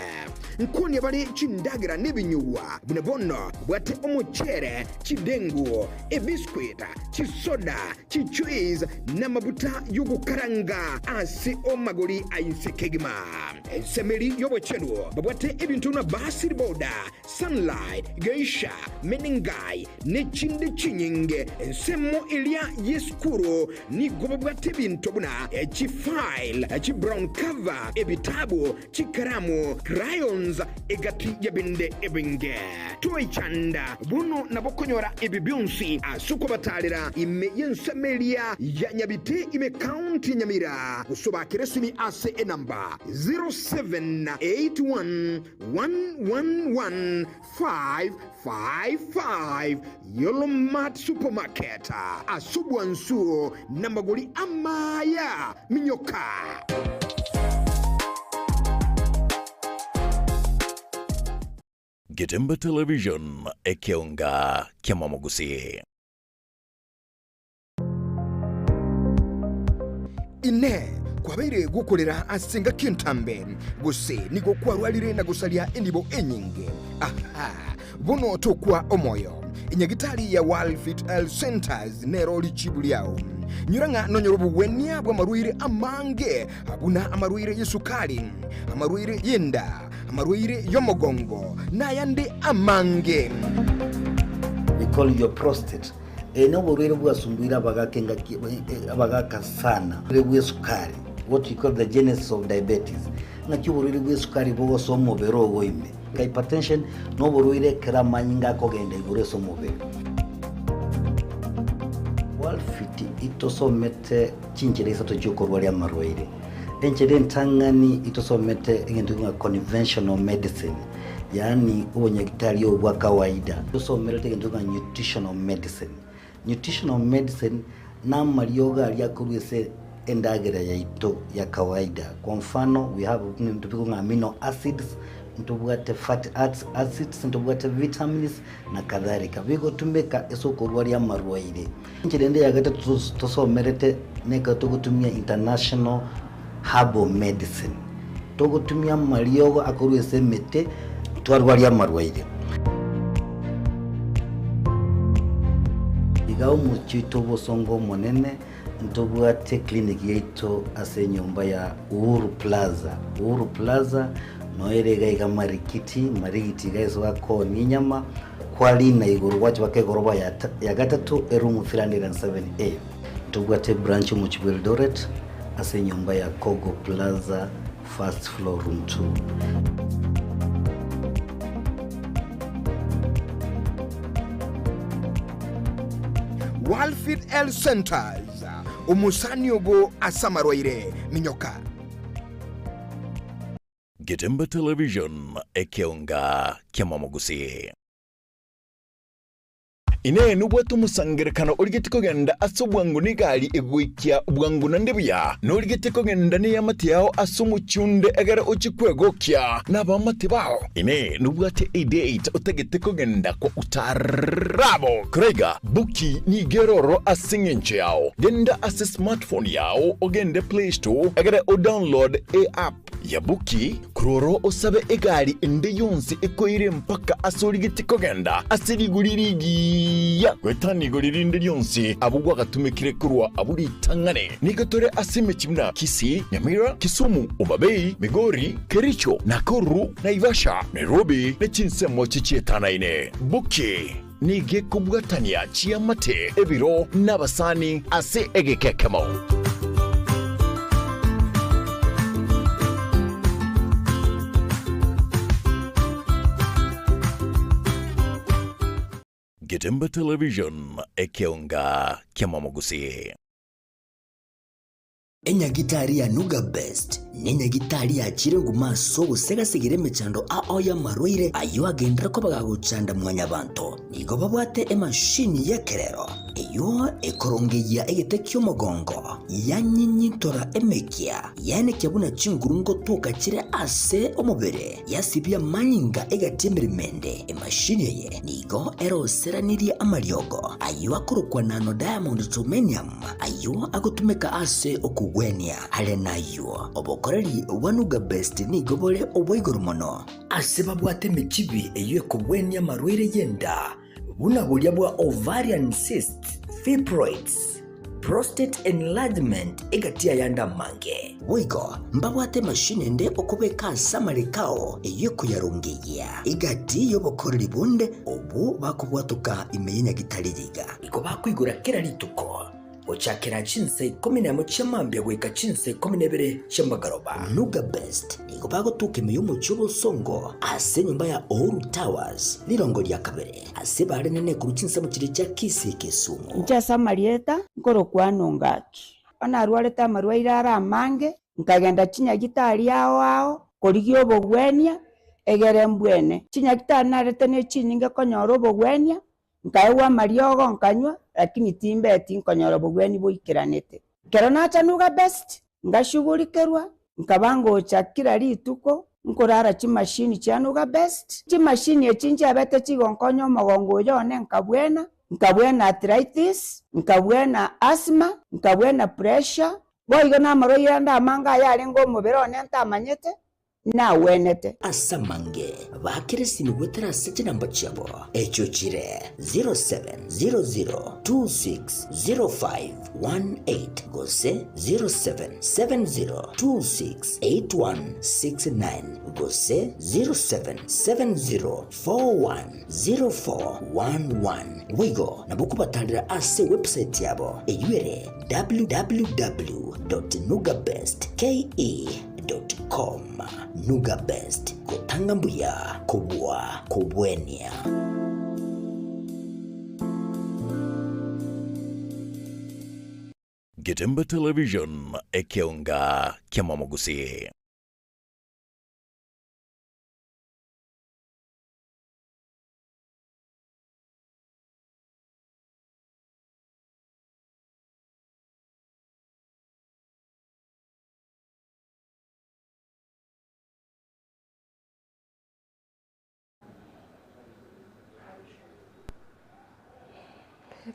Nkonia bare chindagera nebinyugwa buna bono babwate omochere, chidengu, ebiscuit, chisoda, chijuice, namabuta y'ogokaranga ase omagori a inse kegima. Ensemo eri y'obochenu babwate ebinto buna Basil powder, Sunlight, Geisha, Menengai, ne chinde chinyinge. Ensemo eria y'esukuru nigo babwate ebinto buna chifile, chibrown cover, ebitabu, chikaramu, crayons, egati y'ebinde ebinge. Toichanda bono nabo konyora ebi bionsi ase okobatarera ime y'ensemo eria ya Nyabite ime County ya Nyamira. Gose obakere esimi ase enamba 0781 111555 Yolo Mart Supermarket ase obwansu namagori amaya minyoka. Getembe Television, ekeonga ki'amamogusii. Inee! Kwabeire gokorera ase engaki entambe, gose nigo kwarwarire na gosaria enibo enyinge? Aha! Bono tokwa omoyo. Enyagitari ya World-Fit Health Centers nero richibu riao. Nyora ng'a nonyore obogwenia bw'amarwaire amange, buna amarwaire y'esukari, amarwaire y'enda, amarwaire y'omogongo, na ayande amange. We call your prostate. Eye noborwaire bwasumbuire abagaka engaki abagaka sana. Oborwaire bw'esukari, what we call the genesis of diabetes. Ng'aki oborwaire bw'esukari bogosoa omobere ogo ime. Hypertension noborwaire ekero amanyinga akogenda igoro ase omobere. Worldfit itosomete chinchera isato chiokorwaria amarwaire. Enchera entang'ani itosomete egento ng'a conventional medicine. Yaani obonyagitari obo bwa kawaida. Tosomerete egento ng'a nutritional medicine. Nutritional medicine namariogo aria akorwa ase endagera yaito ya kawaida. Kwa mfano we have ebinto bikong'a ng'a amino acids, ntobwate fatty acids, ntobwate vitamins na kadhalika. Bigotumeka ase okorwaria amarwaire. Enchera ende ya gatato tosomerete nekero togotumia international herbal medicine. Togotumia amariogo akorwa ase emete twarwaria amarwaire. Iga omochie oito obosongo omonene ntobwate clinic yaito ase enyomba ya Uhuru Plaza. Uhuru Plaza Noere iga iga Marikiti, Marigiti iga ase bakoonia enyama, kwarina igoro gwacha mpaka egoroba ya ta ya gatato eroom 307A. Ntobwate ebranch omochie bwa Eldoret ase enyomba ya Kogo Plaza first floor room 2. Walfit Health Centers, omosani obo ase amarwaire, minyoka. Getembe Television, ekeonga ki'amamogusii. Inee! Nobwate omosangererekano origetie kogenda ase obwango negari egoikia bwango naende buya? Norigetie kogenda neamate yao ase omochie onde egere ochie kwegokia nabaamate bao? Inee! Nobwate edate otagete kogenda kwa utaarabo? Koraiga, Buki nigo ere ororo ase engencho yao. Genda ase smartphone yao ogende Play Store egere odownload eapp ya Buki, korwa ororo osabe egari ende yonsi ekoire mpaka ase origetie kogenda ase rigori rigiya goetania igori rinde rionsi abwo gwagatumekire korwa abwo ritang'ani. Nigo tore ase emechie buna Kisii, Nyamira, Kisumu, Homa Bay, Migori, Kericho, Nakuru, Naivasha, Nairobi ne chinsemo chichietanaine. Buki nigo ekobwatania chiamate, ebiro, na abasani ase egeka ekemo. Getembe Television, ekeonga ki'amamogusii. Enyagitari ya Nuga Best nenyagitari yachire nguma ase ogosegasegera emechando ao y'amarwaire ayio agenderere koba gagochanda mwanyabanto. Nigo babwate emashini y'ekerero eyio ekorongeyia egete ki'omogongo, yanyinyintora emekia, yaenekia buna chinguru ngotoka chire ase omobere, yasibia amanyinga egati emeremo ende. Emashini eye nigo eroseranirie amariogo ayio akorokwa nano diamond germanium, Ayio agotumeka ase okogwenia. Are nayio, obokoreri bwa Nuga Best nigo bore obwa igoro mono. Ase babwate emechibi eyio ekogwenia amarwaire y'enda, buna boria bwa ovarian cysts, fibroids, prostate enlargement egati y'ayande amange. Boigo mbabwate emashini ende okobeka ase amareko ao eyio ekoyarongeyia egati y'obokoreri bonde obwo bakobwatoka ime y'enyagitari yiga. Nigo bakoigora kera rituko, gochakera chinsa ikomi nemo chia mambia goika chinsa ikomi na ibere chia magoroba. Nuga Best nigo bagotoka ime y'omochie obosongo ase enyomba ya Uhuru Towers, rirongo ria kabere, ase barenene korwa chinsemo chiria chia Kisii Kisumu. Inche ase amarieta nkorokwa Nongaki. Bono narwarete amarwaire are amange, nkagenda chinyagitari ao ao korigia obogwenia, egere mbwene. Chinyagitari narete ne chinyinge konyora obogwenia, Nkaegwa amariogo nkanywa, lakini timbeti nkonyora obogwenia boikeranete. Ekero nacha Nuga Best, ngashugurikerwa, nkaba ngocha kila rituko nkorara chimashini chia Nuga Best. Chimashini echi nchiabete chigonkonya omogongo oyo one nkabwena, nkabwena arthritis, nkabwena asthma, nkabwena pressure, boigo namarwaire ande amange ayarenge omobere one ntamanyete, nagwenete. Ase amange baakere esimi goetera ase chinamba chiabo, echio chire 0700260518 gose 0770268169 gose 0770410411. Boigo nabo okobatarera ase ewebsite yabo eyio ere www.nugabestke. Com. Nuga Best, gotanga mbuya kobua kobwenia. Getembe Television, ekeonga ki'amamogusii.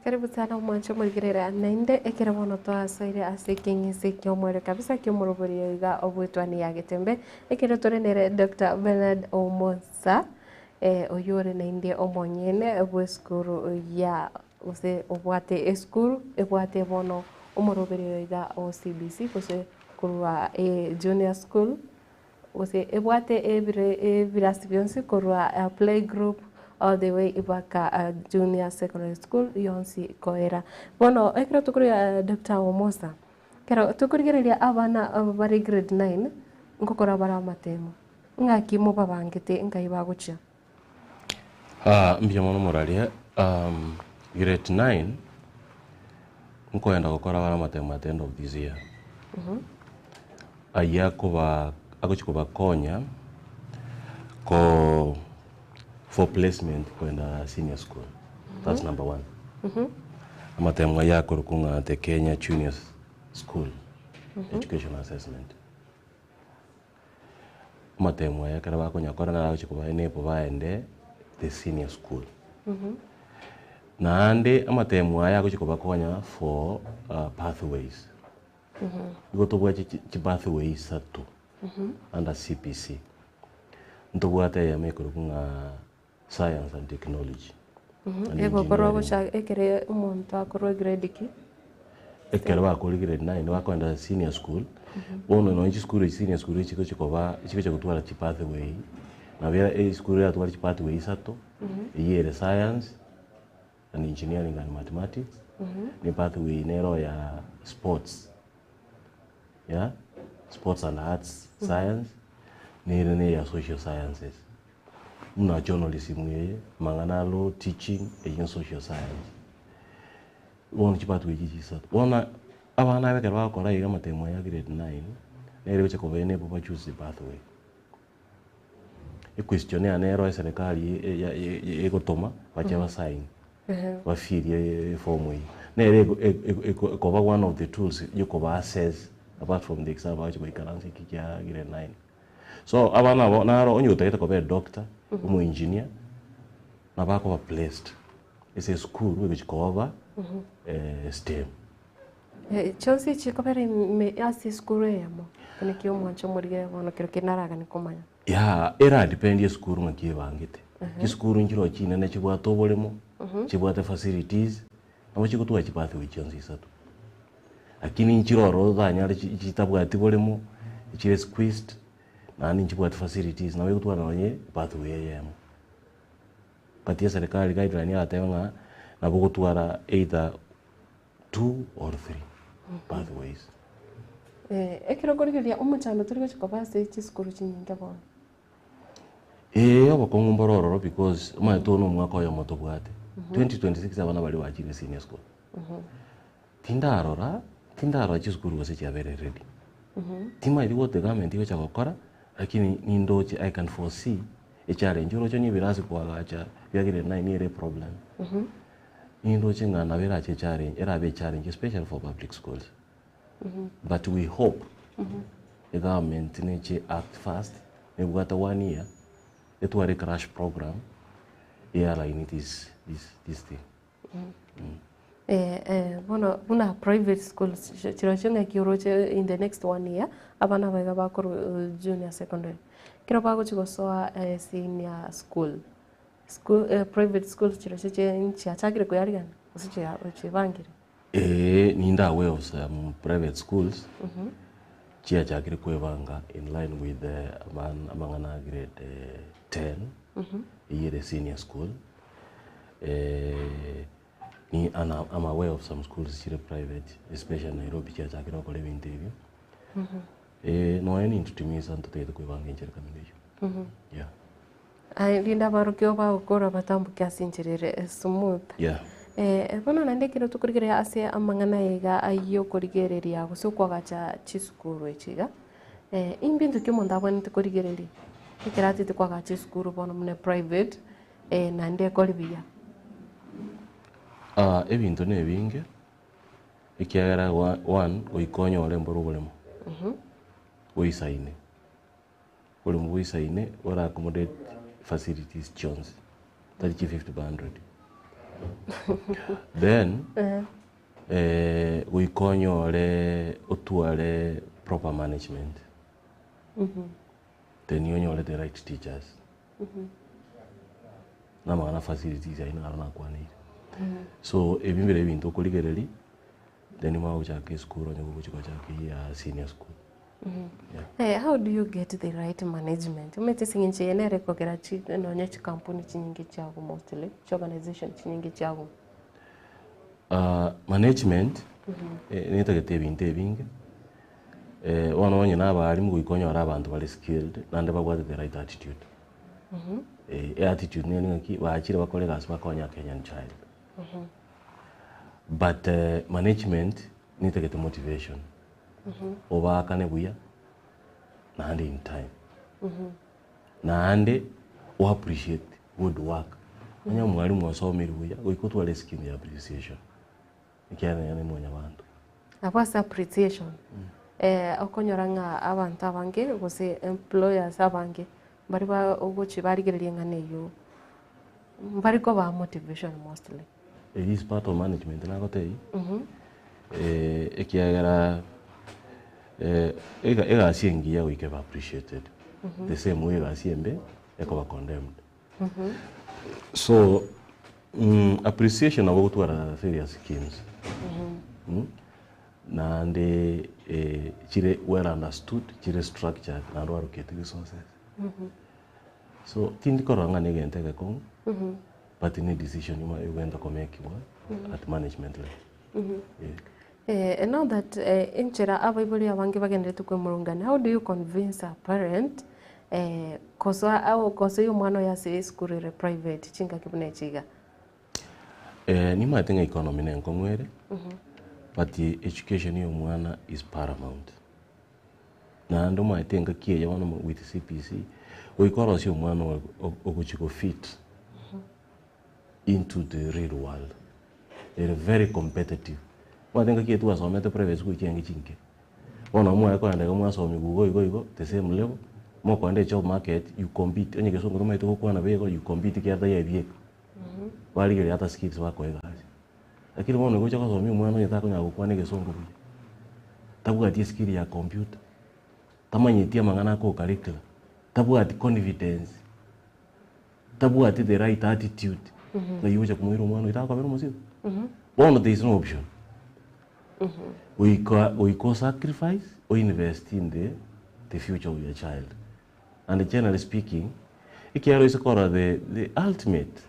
Karibu sana omwanche omorigerera naende ekero bono twasoire ase ekeng'ese ki'omoerio kabisa ki'omoroberio iga obwetwani ya Getembe, ekero tore nere Doctor Bernard Omosa oyio ore naende omonyene bw'esukuru ya gose obwate esukuru ebwate bono omoroberio iga o CBC gose korwa junior school. Gose ebwate ebire ebirasi bionsi korwa playgroup all the way mpaka junior secondary school yonsi koera. Bono ekero tokoria Doctor Omosa, ekero tokorigereria abana bare grade nine, ngokora bare amatemo, ng'aki mobabangete nkai bagochia? Mbuya mono moraria, grade nine, nkoenda gokora bare amatemo at the end of this year. Ayio akoba agochia kobakonya ko for placement koenda senior school, that's number one. Amatemo ayio akorokwa ng'a the Kenya Junior School Education Assessment. Amatemo aya ekero bakonyakora naro agochia koba enable baende the senior school. Naende amatemo aya agochia kobakonya for pathways. Nigo tobwate chipathway isato under CBC. Ntobwate eyemo ekorokwa ng'a science and technology and Egokorwa engineering. gocha ekere omonto akorwa egrade ki? Ekero bakorire grade nine bakoenda senior school, bono nonye chisukuru echi senior school echi chigochi koba chigocha gotwara chipathway, nabo esukuru eratware chipathway isato, eywo ere science and engineering and mathematics, ne pathway nero ya sports, yeah, sports and arts science, nere ne ya social sciences. Buna journalism eye, amang'ana a law, teaching, eyio ne social science. Bono chipathway echi chisato. Bono abana aba ekero bagokora iga amatemo aya grade nine, nere gocha koba enable ba choose the pathway. Equestion yane ero eserekari egotoma bache basign bafirie eform eyio. Nere ekoba one of the tools yokoba assess apart from the exam bagochi goikaransa eki kia grade nine. So abana abo naro onye otagete koba edoctor, omoengineer, nabo akoba placed ase esukuru egochi koba STEM. Chionsi chikobera ime ase esukuru eyemo, ekio nakio omwancho omorigere bono kero kende naraganie komanya. Yah, era depend esukuru ng'aki ebangete. Chisukuru nchiroo chinene chibwate oboremo, chibwate facilities, nabo chigotwara chipathway chionsi isato. Lakini nchire ororo otanyare chi chitabwati boremo, chire squeezed, naende nchibwati facilities, nabo egotwara nonye pathway eyemo. But eserekari guideline yagateba ng'a nabo ogotwara either two or three pathways. Ekero okorigereria omochando tori gochia koba ase chisukuru chinyinge bono. Eeh obokong'u mboro ororo because omanyete oyo na omwaka oyomo tobwate. 2026 abana baria bachire senior school. Tindarora, tindarora chisukuru gose chiabeire ready. Timanyeti what the government egocha gokora, lakini nindoche I can foresee echallenge oroche onye ebirasi koagacha bia grade nine nigo ere eproblem. Nindoche ng'a nabo erache echallenge, erabe echallenge especially for public schools. But we hope egovernment neche act fast, nebwate one year, etware ecrash program, ealign this this this thing. Bono buna private schools chirochio ng'aki oroche in the next one year, abana aba iga bakorwa junior secondary, ekero bagochia gosoa senior school, school private schools chirochio nchiachakire koyarigana gose chiebangire? Eeh ninde aware of some private schools chiachakire kwebanga in line with amang'ana a grade ten, eyio ere senior school, ni and am aware of some schools chire private especially Nairobi chiachakire gokora ebinto ebio, nonya nintwe timisa ntotagete kwebanga enchera kamina eyio, yeah. Aye rinde abarokigwa bagokora batamboke ase enchera ere smooth. Yeah. Bono naende ekero tokorigereria ase amang'ana aya iga ay'okorigereria gose okoagacha chisukuru echi iga, imbinto ki omonto abwenerete korigereria ekero atete koagacha esukuru bono buna private naende ekore buya? Ebinto na ebinge, ekiagera one, goika onyore mboro oboremo, oisaine. Oboremo boisaine bora accommodate facilities chionsi, tari chi 50 by 100. Then, goika onyore otware proper management, then onyore the right teachers, na amang'ana facilities ayio naro nakwaneire. So ebi mbire ebinto okorigereria, then omanye gochaka esukuru onye gogochia gochaka eyio ya senior school. Yeah. How do you get the right management? Omanyete ase eng'encho eye nere ekogera chi nonya chikampuni chinyinge chiago mostly, chiorganization chinyinge chiago. Management, netagete ebinto ebinge, bono onye na abalimu goika onyore abanto bare skilled naende babwate the right attitude. Eattitude nere ng'aki, bachire bakore egasi bakonye a Kenyan child. But management netagete motivation, obaakane buya naende in time, naende o appreciate good work. Onye omwalimu osomire buya, goika otware escheme ya appreciation, ekiagera nere mwanyabanto. Abwo ase appreciation, okonyora ng'a abanto abange gose employers abange, mbari ba ogochi barigereria eng'ana eywo, mbari kobaa motivation mostly. It is part of management nagotebia, ekiagera egasi engiya goika ebe appreciated, the same way egasi embe ekoba condemned. So appreciation nabo ogotwara various schemes, naende chire well understood, chire structured naende oallocate resources. So tindi korora ng'a negento egekong'u, but ne decision egwenta komekiwa at management level. Eh, and now that eh, enchera abaibori abange bagenderete kwemurungania, how do you convince a parent eh, kosoa au kosoia omwana oye ase esukuru ere private chingaki buna echi iga? Eh, nimanyete ng'a economy ne enkong'u ere, but education ya omwana is paramount. Naende omanyete engaki eye bono with CBC, goika orosie omwana ogo ogochi go fit into the real world. Ere very competitive. Omanyete engaki eye twasomete private school chiaenge chinke. Bono mwaye kogenda iga mwasomiwa igo igo igo the same level, mokoenda ejob market you compete, onye egesongo tomaete gokwana buya igo you compete ekiagera tari ebieka. Barigereria ata skills bakoa egasi. Lakini bono gocha gosomia omwana onye takonyara gokwana egesongo buya, tabwati eskill ya computer, tamanyeti amang'ana a co-curricular, tabwati confidence, tabwati the right attitude, ng'ai ogocha komoira omwana oyo takobera omosio? Bono there is no option. Goika goika osacrifice, oinvest in the the future of your child. And generally speaking, ekiagera oise korora the the ultimate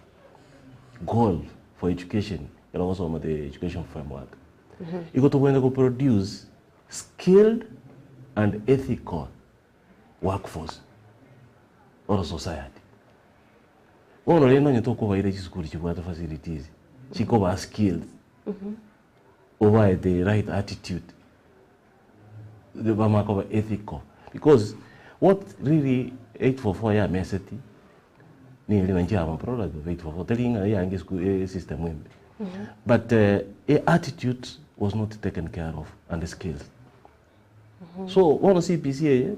goal for education ekero ogosoma the education framework, igo tobwenerete go produce skilled and ethical workforce or society. Bono rende onye tokobaira chisukuru chibwate facilities, chikobaa skills, obae the right attitude, bamanye koba ethical because what really 844 yameseti neri na inche am a product of 844 teri ng'a yange esukuru esystem embe but e attitude was not taken care of and the skills. So bono CBC eye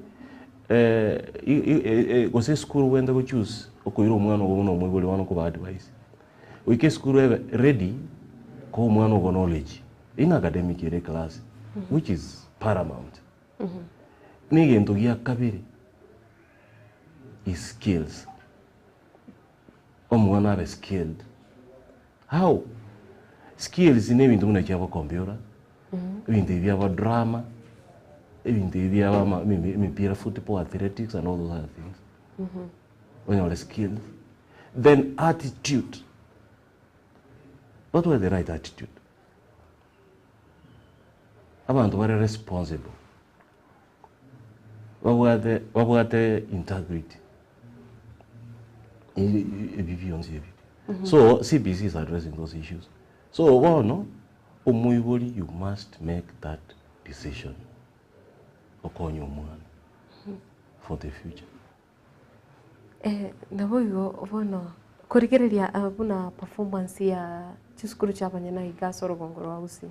gose esukuru obwenerete go choose okoira omwana ogo buna omoibori bono okoba advise. Goika esukuru ebe ready koa omwana ogo knowledge in academic ere eclass which is paramount. Na egento gia kabere is skills, omwana abe skilled. How? Skills na ebinto buna chia gokompyuta, ebinto ebi bia drama, ebinto ebi bia ama emepira football, athletics and all those other things. Onyore skills. Then attitude. What were the right attitude? Abanto bare responsible. Babwate babwate integrity. Ebi bionsi ebi. So CBC is addressing those issues. So bono omoibori you must make that decision okonye omwana for the future. Naboigo bono korigereria buna performance ya chisukuru chia abanyene iga ase orogongo rwa Gusii,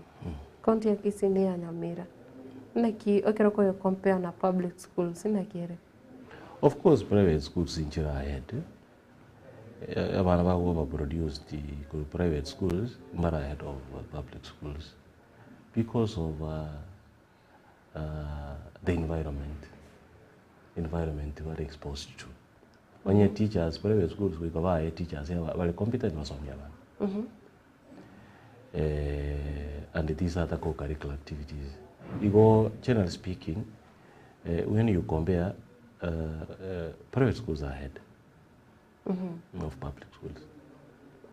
county ya Kisii na eya Nyamira, naki ekero okoye compare na public schools naki ere? Of course private schools nchire ahead, abana bagoba produced korwa private schools mbare ahead of public schools because of the environment, environment bare exposed to. Onye teachers private schools goika baye teachers bare competent basomia abana. And these other co-curricular activities. Igo generally speaking, When you compare private schools are ahead of public schools.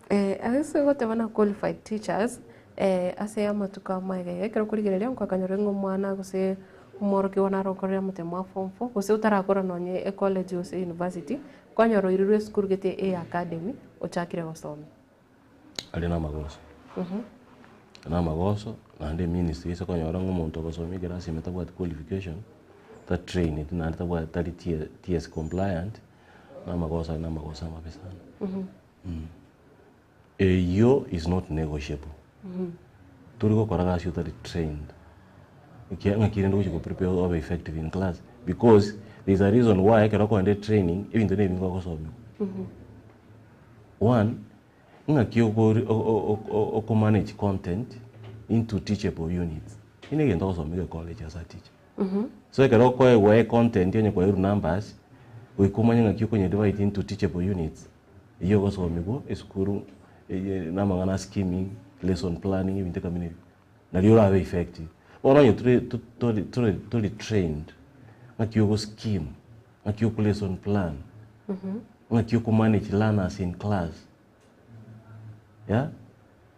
Ase goteba na qualified teachers, ase amatuko amaiga iga ekero okorigereria nkwakanyora ng'a omwana gose omworokigwa naro okorire amatemo a form four, gose otarakora nonye ecollege gose university, kwanyora oirirwe esukuru gete eye academy ochakire gosoma. Aria namagoso, namagoso naende eministry ase okonyora ng'a omonto ogosomia ekerasi ime tabwati qualification, ta trained naende tabwati tari TSC compliant, namagoso aria namagoso amabe sana. Eyio is not negotiable. Tori gokora gasi otari trained, ekiagera ng'aki rende ogochi go prepare obe effective in class because there is a reason why ekero okogenda etraining ebinto na ebinge ogosomiwa. One, ng'aki oko manage content into teachable units. Eki na egento ogosoma egecollege as a teacher. So ekero okoegwa econtent onye kwaerwa numbers, goika omanye ng'aki okonye divide into teachable units, eywo ogosomiwa esukuru na amang'ana a scheming, lesson planning ebinto kama ebio. Nario orabe effective. Bono onye tori trained, ng'aki ogo scheme, ng'aki oko lesson plan, Ng'aki oko manage learners in class, yeah,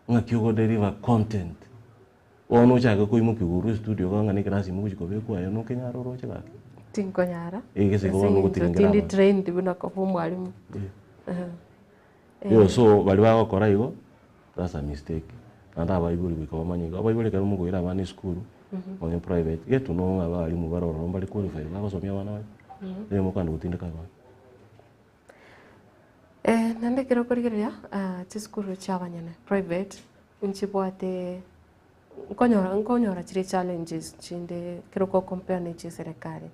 ng'aki ogo deliver content, bono ochake koimokia korwa estudio iga ng'a nekerasi ime ogochi kobekwa aye nokenyara oroche gaki? Tinkonyara, Ege ase bono eng'encho ogotiringera tindi abanto. trained buna koba omwalimu. Yo so baria bagokora igo, that's a mistake. Naende abaibori goika bamanye igo, abaibori ekero mokoira abana esukuru, nonye private, get to know ng'a abalimu bare ororo mbare qualified bagosomia abana baria, onye mokogenda gotindeka abana. Naende ekero okorigereria chisukuru chia abanyene private, nchibwate nkonyora nkonyora chire challenges chinde ekero ogo compare na echia eserekari.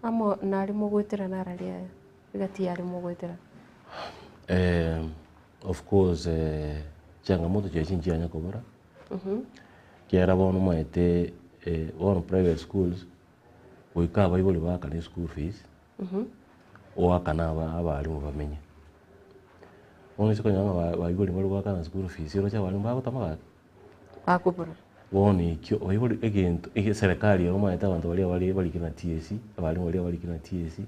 Amo nari mogoetera nararia egati yaria mogoetera. Of course changamoto chiaye chinchianya kobora, ekiagera bono omanyete bono private schools, goika abaibori baakane eschool fees, oakane abalimu bamenye. Bono ase okonyora ng'a abaibori mbari goakana school fees, oroche abalimu bagotama gaki? Bakobora. Bono ekio, abaibori egento ege serikali ero omanyete abanto baria bare barikire na TSC, abalimu baria barikire na TSC,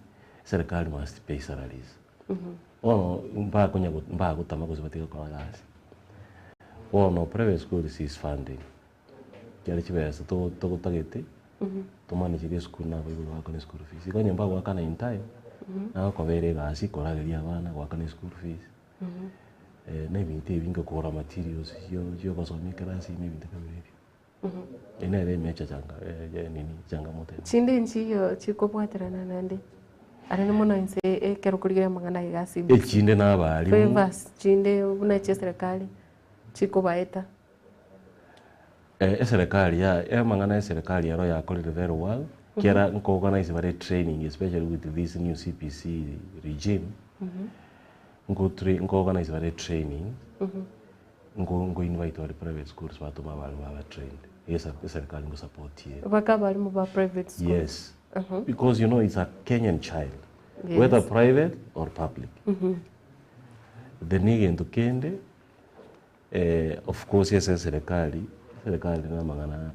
serikali must pay salaries. Bono mbakonya mbagotama gose batige gokora egasi. Bono private schools is funding. Kiare chibesa togotagete, tomanecheri esukuru na abaibori bagokora eschool fees. Igo onye mbagoakana in time, nagokobera egasi korageria abana, goakana eschool fees, na ebinto ebinge kogora materials chiogosomia ekerasi ime ebinto kama ebio. Eyio nere emecha changa nini changamoto ere. Chinde nchiyo chikobwaterana naende arende mono inse ekero okorigereria amang'ana iga ase CBC. Echinde na abalimu. Favors chinde buna echia eserekari chikobaeta. Eserekari ya amang'ana ya eserekari ero yakorire very well, ekiagera nko organize bare training especially with this new CBC regime, nko tra nko organize bare training, nko nko invite bare private schools batoma abarimu baba trained, esa eserekari nko support ere. Mpaka abarimu ba private schools. Yes, because you know it's a Kenyan child, whether private or public. Then egento kende. Of course ase eserekari, eserekari na amang'ana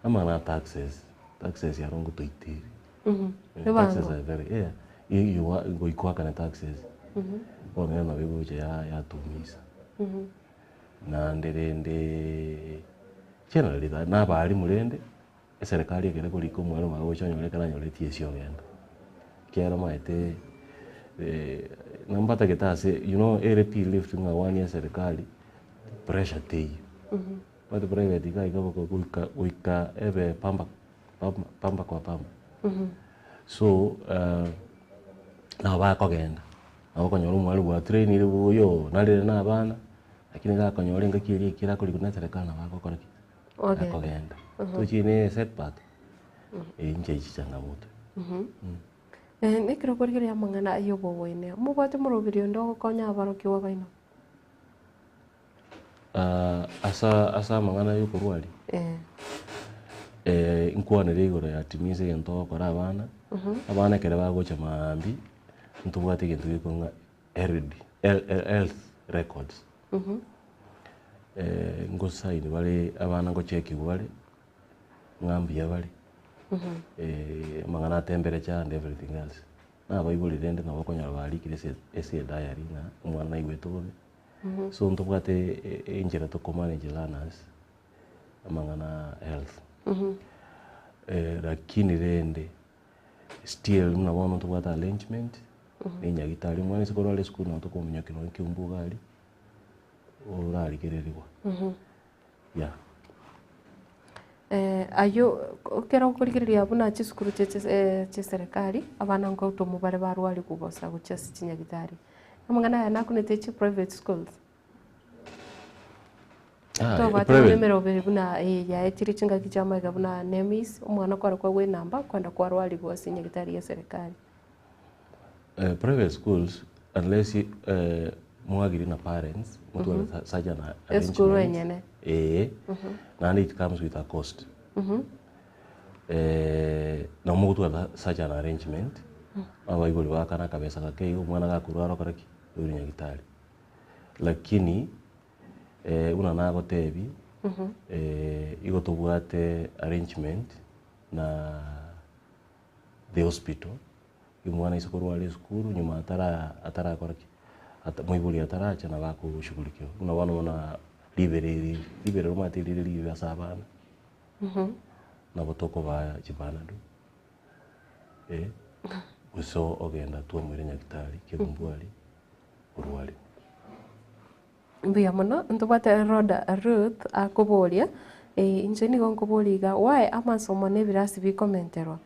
amang'ana a taxes, taxes aro ngotoitere. Taxes Ebango. are very yeah, you are goika oakane taxes, bono ero nabo egocha ya yatuumisa. Naende rende generally na abalimu rende, eserekari ekere korika omwalimu agocha onyore ekero anyoreti esi ogenda. Ekiagera omanyete nambatagete ase you know ere pi lift ng'a one ya serikali pressure teiyo. But private iga iga goika goika ebe pamba pamba pamba kwa pamba. So nabo bakogenda, nabo okonyora omwalimu bwatrainire buya narire na abana, lakini gakonyora engaki eria ekero akorikwa na eserekari nabo agokora ki? Ogenda. Akogenda. Tochie ne setback, inche echi changamoto. Ekero okorigereria amang'ana ya oboboene, omobwate omoroberi onde ogokonya abarokigwa baino? Asa ase amang'ana ya okorwaria, nkwanere igoro ya timinsi egento ogokora abana, abana ekero bagocha maambia, ntobwate egento gekorwa ng'a health health records. Ngosaini bare abana ngochekiwa bare, ng'a mbuya bare. Amang'ana a temperature and everything else. Na abaibori rende nabo okonyora barikire ase ase ediary ng'a omwana naigwete bobe. So ntobwate enchera toko manage learners amang'ana a health. Lakini rende still buna bono ntobwate arrangement na enyagitari omwana ase korwara esukuru nabo tokomonyokia nonye ekeumbu iga aria orarigereriwa yeah. Ayio ekero okorigereria buna chisukuru chia chiaserekari, abana nkotomwa bare barwarigwa bosa gochia ase chinyagitari. Amang'ana aya nakunete chi private schools. Tobwate buna emeroberi buna eye yaetire chingaki chia magega buna NEMIS, omwana kware kwagwa enamba kwenda kwarwarigwa ase enyagitari ya eserekari. Private schools unless mwagire na parents motware such an Esukuru arrangement enyene. eeh naende it comes with a cost. Nabo mogotwara such an arrangement abaibori baakane akabesa gake iga omwana gakorwara okore ki? Oirwe nyagitari. Lakini buna nagotebie igo tobwate arrangement na the hospital, omwana aise korwara esukuru nyuma atara atarakora ki? Ata moibori ataracha nabo akoshughulikiwa. Buna bono buna ribero eri, ribero omanyete rire ribe ase abana, nabo tokobaa chipanado, gose ogenda twamoira nyagetari kebumbu aria, orwarigwe. Mbuya mono, ntobwate Rhoda Ruth akoboria, inche nigo nkoboria iga, why amasomo na ebirasi bikomenterwa?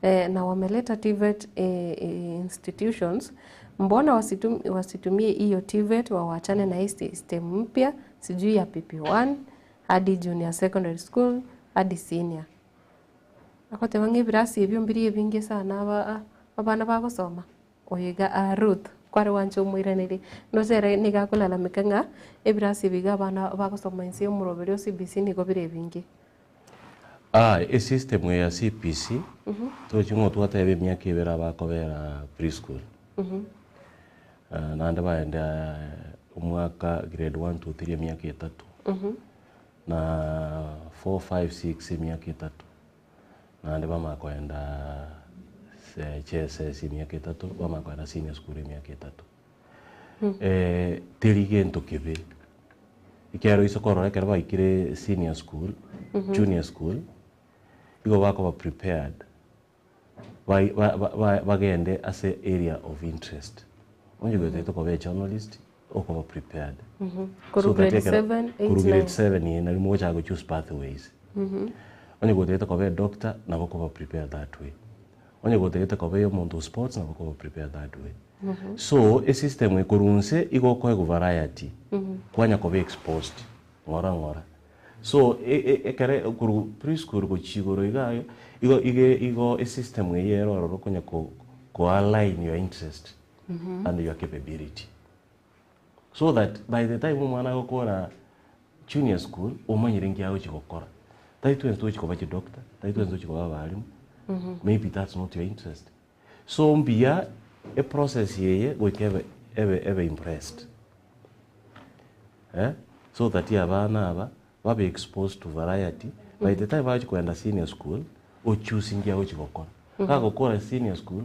Na wameleta TVET institutions, mbona wasitumie iyo TVET wawachane na hii system mpya sijui ya PP1 hadi junior secondary school hadi senior. Agoteba ng'a ebirasi ebio mbiri ebinge sana aba abana bagosoma. Oyo iga aa Ruth, kware gwancha omoiranerie. Ndoche ere nigo akolalamika ng'a ebirasi ebi iga abana bagosoma inse y'omoroberi o CBC nigo bire ebinge. Aa esystem eye ya CBC, tochi ng'a twateba emiaka ebere abakobera preschool, naende baende omwaka grade one, two, three emiaka etato, na four, five, six emiaka etato. Naende bamanya koenda JSS emiaka etato, bamanya koenda senior school emiaka etato. Teri gento kebe, ekiagera oise korora ekero baikire senior school, junior school, igo bakoba prepared bai- ba- ba- bagende ase area of interest. Onye goetete koba ejournalist, okoba prepared. Korwa So that grade ekero- seven, eight, korwa grade nine. seven eye nario mogochaka go choose pathways. Onye gotagete koba edoctor nabo okoba prepared that way. Onye gotagete koba omonto o sports nabo okoba prepared that way. So esystem eye korwa inse igo okoegwa variety, kwanya koba exposed ng'ora ng'ora. So e- e- ekere korwa preschool gochia igoro iga iga, igo ige igo esystem eye ere ororo okonya ko ko align your interest and your capability. So that by the time omwana agokora junior school, omanyire nki agochi gokora. Tari twensi togochi koba chidoctor, tari twensi togochi koba abalimu, maybe that's not your interest. So mbuya eprocess eye goika ebe ebe ebe impressed eh, so that abana aba babe exposed to variety, by the time bagochi kogenda senior school, ochoose nki agochi gokora. Gagokora senior school,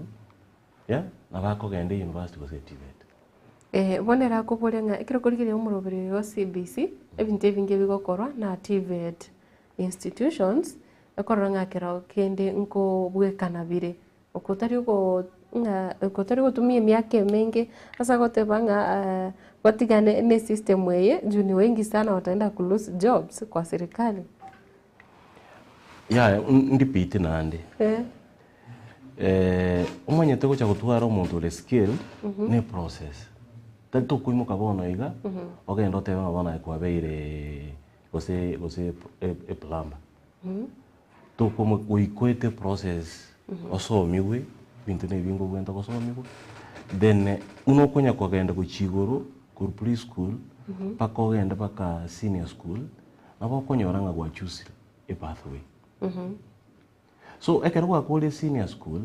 yeah, nabo akogenda university gose TVET. Bono ere akoboria ng'a ekero okorigereria omoroberi oyo o CBC, ebinto ebinge bigokorwa na TVET institutions, ekorora ng'a kero kende nkobwekana bire, oko tari ogo ng'a oko tari gotumia emiaka emenge ase agoteba ng'a batigane na esystem eye juu ni wengi sana wataenda ku lose jobs kwa serikali. Yaya ndipiti naende. Omanyete gocha gotwara omonto ore skilled ne eprocess. Tari tokoimoka bono iga, ogende otebe ng'a bono aye kwabeire gose gose eplumber. Tokomo goikoete eprocess osomiwe, ebinto na ebinge obwenerete gosomiwa, then buna okonya kogenda gochia igoro korwa preschool mpaka ogende mpaka senior school, nabo okonyora ng'a gwachoosire epathway. So ekero gwakorire senior school,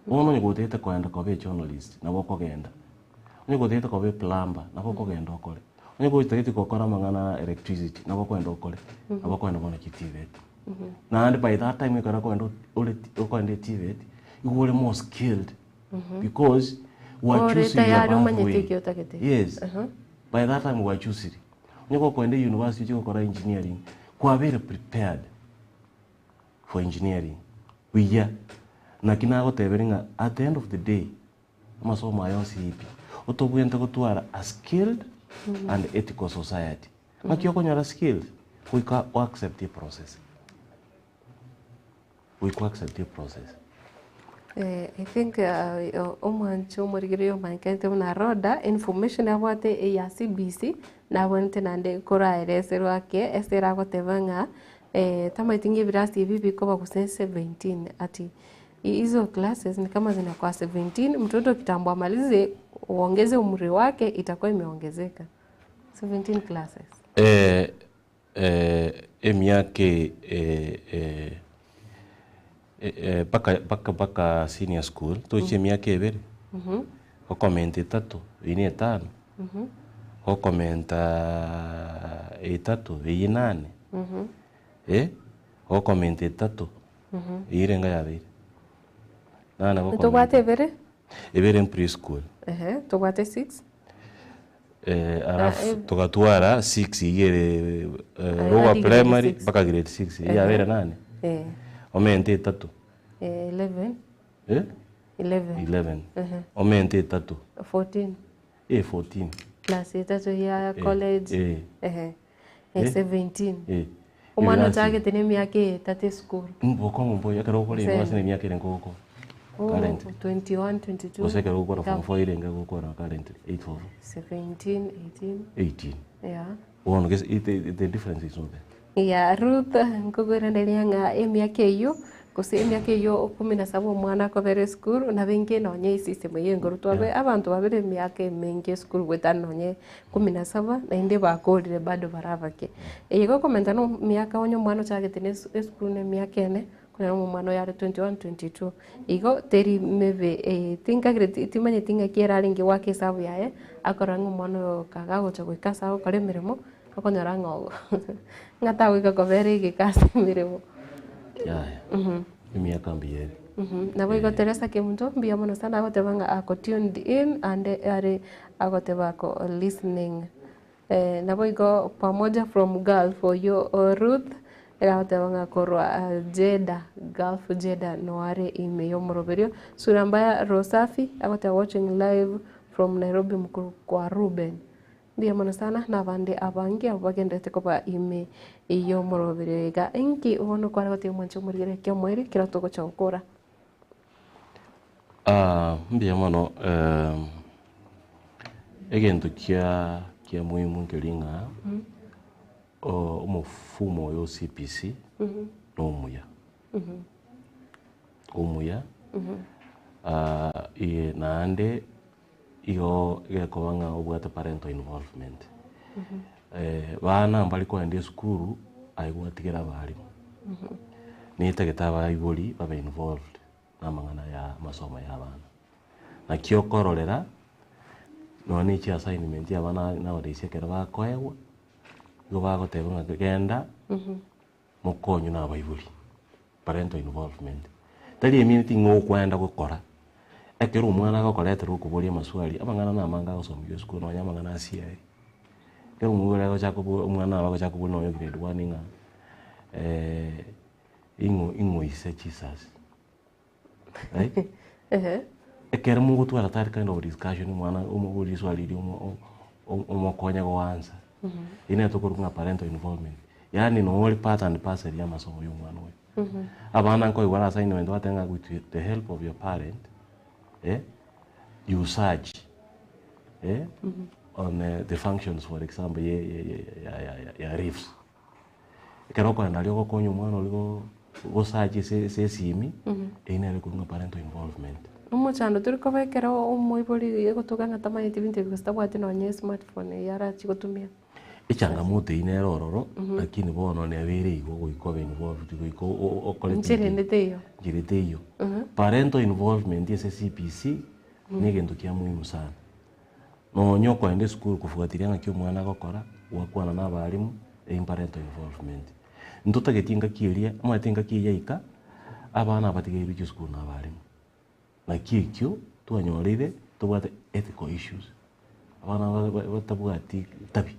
bono onye gotagete koenda koba ejournalist nabo okogenda, onye gotagete koba eplumber nabo okogenda okore, onye gotagete gokora amang'ana a electricity nabo okogenda okore, nabo okogenda bono chi TVET. Naende by that time ekero okogenda ore okogenda eTVET, igo ore more skilled because Ore gwachusire your tayari omanyete pathway. ekio otagete. Yes. By that time gwachusire. Onye gokoenda university oche gokora engineering, kwabeire prepared for engineering buya. Naki nagoteberia ng'a at the end of the day, amasomo aya onsi pi, otobwenerete gotwara a skilled and ethical society. Ng'aki okonyora skills? Goika o accept eprocess, goika o accept eprocess. Eh, I think omwancho omorigereria omanyekanete buna Rhoda, information abwate eya CBC, nabwenerete naende koraereserwa ake ase eragoteba ng'a tamaeti ng'a ebirasi ebi bikoba gose 17 ati hizo classes ni kama zinakuwa 17 mtoto kitambo amalize uongeze umri wake itakuwa imeongezeka 17 classes. Eh, eh, emiaka eh, eh, eh, mpaka mpaka mpaka senior school toche emiaka ebere okomenta etato eywo na etano okomenta etato eywo nane eh, okomenta etato eywo erenga yabeire nane gokomenta Tobwate ebere? Ebere preschool. Ehe, tobwate six. Eh, alafu togatwara six iga ere eh, lower hadi grade primary six. mpaka grade six eywo yabere nane Eh, omente etato eh, 11. eh? 11. 11 omente etato 14. eh, 14 Plus etato ya college. eh. Ehe. Eh, 17. eh. Omwana Ebirasi. ochagete na emiaka etato esukuru. Mbokong'u mboyo ekero okora Same. university na emiaka ere nkogokora Oh, current 21, 22. gose ekero ogokora form 4 ere nkegokora current 8 4 17, 18. 18 Yeah. bono gese the difference is not there. Yeah, Ruth nkogoiraneria ng'a emiaka eywo gose emiaka eywo kumi na saba omwana akobera esukuru nabo nonye esystem eye enkoru twabe abanto babere emiaka emenge esukuru goetana nonye kumi na saba naende bakorire bado barabake. Eye gokomenta na emiaka onye omwana ochagete na esukuru na emiaka ene konyora omwana oyo are 21 22 igo teri maybe tinkagire timanyeti ng'aki erarenge goaka esabu yaye akora ng'a omwana oyo kaga gocha goika ase agokora emeremo okonyora ng'a ng'a tagoika kobera egeka ase emeremo. Yaya emiaka mbuya ere. Nabo igo Teresa Kemunto mbuya mono sana agoteba ng'a ako tuned in ande are agoteba ako listening. Eh, nabo igo pamoja from Gulf oyo Ruth agoteba ng'a korwa Jeddah, Gulf Jeddah noare ime y'omoroberio. Sura mbaya Rosafi agoteba watching live from Nairobi mukuru kwa Ruben. Mbuya mono sana na abande abange abo bagenderete koba ime y'omoroberio iga. Inki bono kware gotebia omwanchi omorigere kia omoerio ekero togocha gokora? Ah, mbuya mono egento kia kia muhimu nkeri ng'a omofumo oyo CBC na omuya omuya iye naende igo egekoba ng'a obwate parental involvement. Bana mbari kogenda esukuru aye gwatigera abarimu nitagete abaibori babe involved na amang'ana ya amasomo ya abana. Naki okororera nonya na echi assignment abana nowadays ekero bakoegwa igo bagoteba ng'a genda mokonywe na abaibori parental involvement. Tari emineti ng'a okwenda gokora ekero omwana agokoretera okoboria amaswali amang'ana na amange agosomigwa esukuru nonya amang'ana asiari. Ekero omwana agochaka omwana nabo agochaka koboria nonya grade one ng'a ing'o ing'o ise Jesus right? Ehe. Ekero mogotwara that kind of discussion omwana omoborie riswali riria omokonye goansa eywo nere tokorwa ng'a parental involvement yaani noo ore part and parcel ya amasomo ya omwana oyo. Abana nkoigwa bare assignment bateba ng'a with the help of your parent eh, you search eh, on the functions for example ye, ye, ye, ya, ya, ya, ya reefs. Ekero okoenda aria ogokonya omwana oria gosearch ase ase esimi eywo nere ekorwa ng'a parental involvement. Omochando tori koba ekero omoibori egotoka ng'a tamanyeti binto ebi gose tabwati nonye smartphone eywo arachi gotumia. Echangamoto eywo nere ororo lakini bono nebeire igo goika obe involved goika okore Nchera ende teiyo. Nchera teiyo. Parental involvement ase CBC na egento kia muhimu sana. Nonya okoenda esukuru kofuatilia ng'aki omwana agokora, gwakwana na abarimu, eywo parental involvement. Ntotageti engaki eria, omanyete engaki eyio yaika, abana abatigairwe chisukuru na abarimu. Naki ekio twanyoreire tobwate ethical issues, abana ba- ba- batabwati tabi,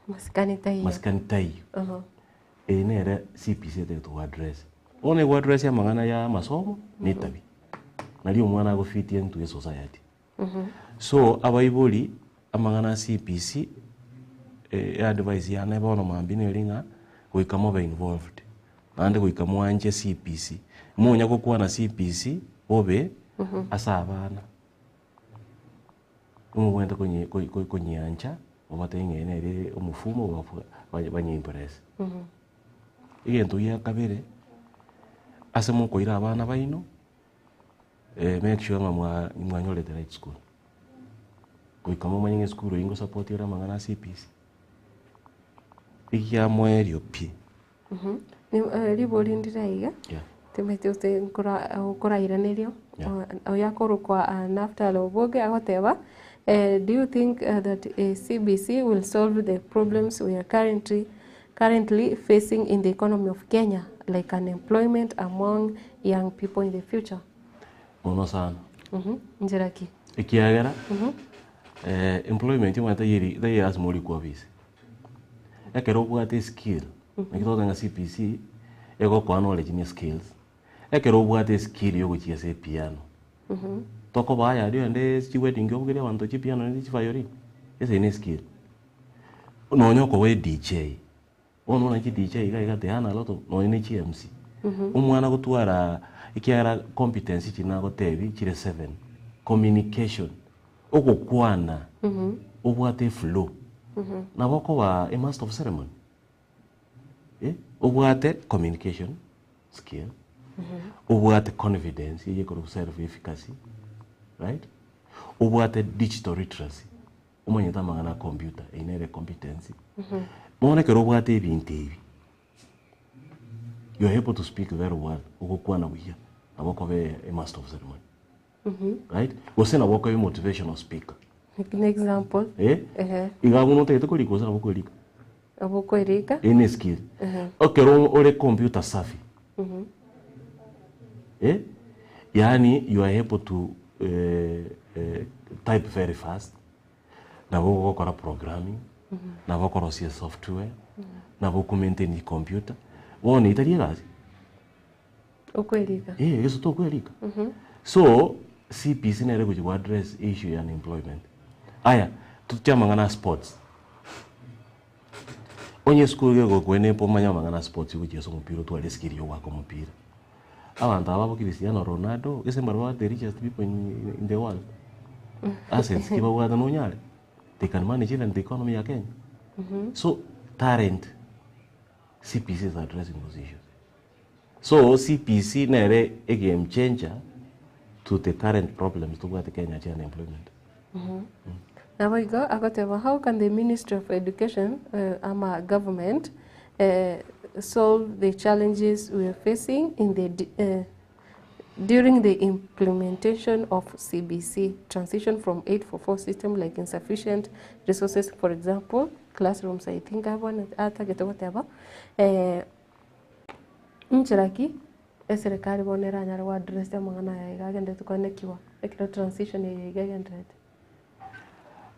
Masikani taiyo. masikani taiyo. Eye nere CBC etagete go address. Bono ego address amang'ana ya amasomo na etabi, nario omwana ago fit into esociety. So abaibori amang'ana a CBC eadvice yane bono mambia neri ng'a goika mobe involved, naende goika mwanche CBC. Monya gokwana CBC bobe ase abana, nimobwenerete konye ko- konyiancha mobatebie ng'a eye nere omofumo bafua banye impress. Egento gia kabere, ase mokoira abana baino. Make sure ng'a mwa mwanyorete right school. Goika momanye ng'a esukuru eyio ngosupport ere amang'ana a CBC. Ekiamoerio pi. Ribori ndire iga, Yeah. timanyeti gose nkora okorairanerio, Yeah. oyo akorokwa Naftali Oboge agoteba, do you think that CBC will solve the problems we are currently currently facing in the economy of Kenya like unemployment among young people in the future? Mono sana. Nchera ki? Ekiagera, employment omanyete taiyo taiyo lasima orikwe ofisi. Ekero obwate eskill, naki togoteba ng'a CBC, egokoa knowledge na eskills, ekero obwate eskill ya ogochiesa epiano, tokoba aya aria onde chiwedding obugerie abanto chipiano naende chiviolin, ase eyio ne eskill. Nonya okoba edj, bono buna chidj iga iga they earn a lot of nonya ne chi MC. Omwana gotwara ekiagera competency chiria nagotebi chire seven, communication, ogokwana, obwate eflow, nabo okoba a master of ceremony, eh, obwate communication skill, obwate confidence eywo ekorwa self efficacy, right, obwate digital literacy. Omanyete amang'ana a computer, eyio nere competency. Bono ekero obwate ebinto ebi, you are able to speak very well, ogokwana buya, nabo okoba a master of ceremony. Right? Gose nabo okoba a motivational speaker. An example. Eh? Ehe. Iga buna otagete korika gose nabo okorika. Nabo okoerika. Eyio ne skill. Ekero ore computer savvy, eh, yaani you are able to type very fast, nabo ogokora programming, nabo okorosia esoftware, nabo oko maintain ecomputer, bono eyio tari egasi? Okwerika. Eh, gese tokwerika. So, CBC nere egochi go address issue ya unemployment. Aya, toche amang'ana a sports. Onye esukuru gegokoenepa omanye amang'ana a sports gochia ase omopira otware eskill ya ogoaka omopira. Abanto aba bo Cristiano Ronaldo, gese mbarabwo ba the richest people in in the world. Assets ki babwate nonyare? They can manage even the economy ya Kenya. So, talent, CBC is addressing those issues. So CBC nere e game changer to the current problems tobwate Kenya chia unemployment. Naboigo agoteba how can the ministry of education ama government solve the challenges we are facing in the during the implementation of CBC transition from 844 system like insufficient resources for example classrooms I think abwo atagete goteba Inchera ki eserekari bono eranyare go address amang'ana aya iga agenderete koenekiwa ekero transition eye iga egendererete?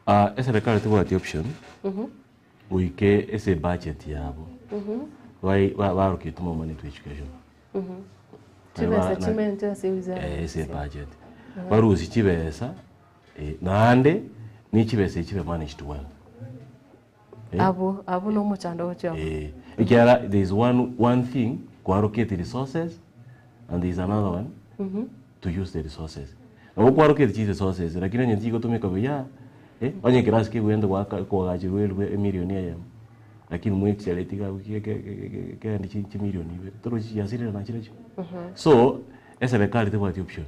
Ah, eserekari tebwati option goika ase ebudget yabo bai- ba- ba allocate more money to education. Chibesa Na- chimente ase ewizara Eh, ase ebudget. Barusie chibesa naende ne chibesa echi chibe managed well. Abwo abwo nomochando ogochia oba. Eh, ekiagera there is one, one thing ko allocate resources and there is another one to use the resources. Nabo kwa allocate chi resources lakini onye chigotumeka buya, eh, onye ekerasi kegwente goaka koagachirwa elfu emilioni eyemo, lakini mwechare tiga ke- ke- ke- ke- kegende chi chimilioni ibere, torochi chiasirire nachirochio. So, eserekari tebwati option,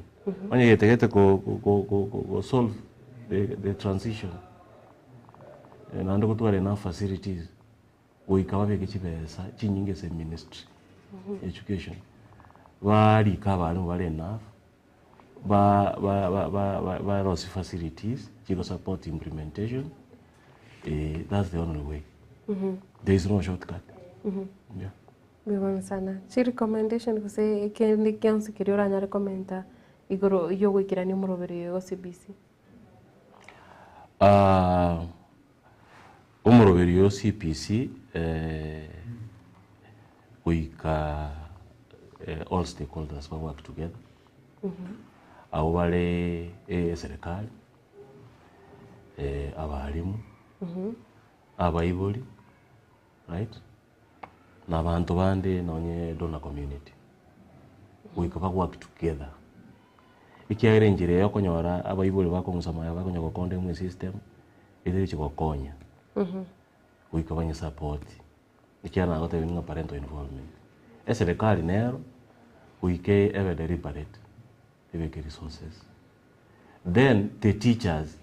onye getagete ko- ko- ko- ko- ko- ko solve the, the transition. Naende gotwara enough facilities goika babeke chibesa chinyinge ase eministry ya education, barike abalimu bare enough, ba- ba- ba- ba- ba- barosie facilities chigo support implementation, that's the only way. There is no shortcut. Yeah. Mbuya sana. Chirecommendation gose kende gionsi keria oranyare komenta igoro ya ogoikerania omoroberi oyo CBC. Omoroberi oyo CBC goika all stakeholders ba work together, abwo bare eserekari, abalimu, abaibori, right, na abanto bande nonye donor community, goika ba work together. Ekiagera enchera eye okonyora abaibori bakong'usa amaye bakonya gokondemwa esystem, eterechi gokonya, goika banye support. Ekiagera nagotebirie ng'a parental involvement. Eserekari nero, goika ebe deliberate, ebeke resources. Then the teachers,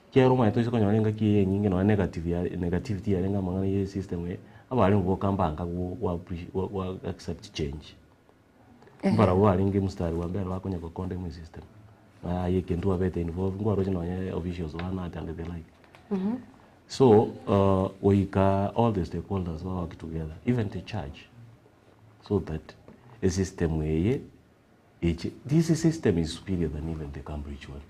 ekiagera omanyete oise konyora engaki eye enyinge nonye negative ya negativity yarenge amang'ana ya esystem eye, abalimu boka mbanka go go appreci go go accept change. Mbarabwo barenge mstari wa mbere bakonya gokondemwa esystem, aye ekento babete involved, nkwaroche nonye officials ba KNUT and the like. So goika all the stakeholders ba work together, even the church, so that esystem eye eche, this system is superior than even the Cambridge one.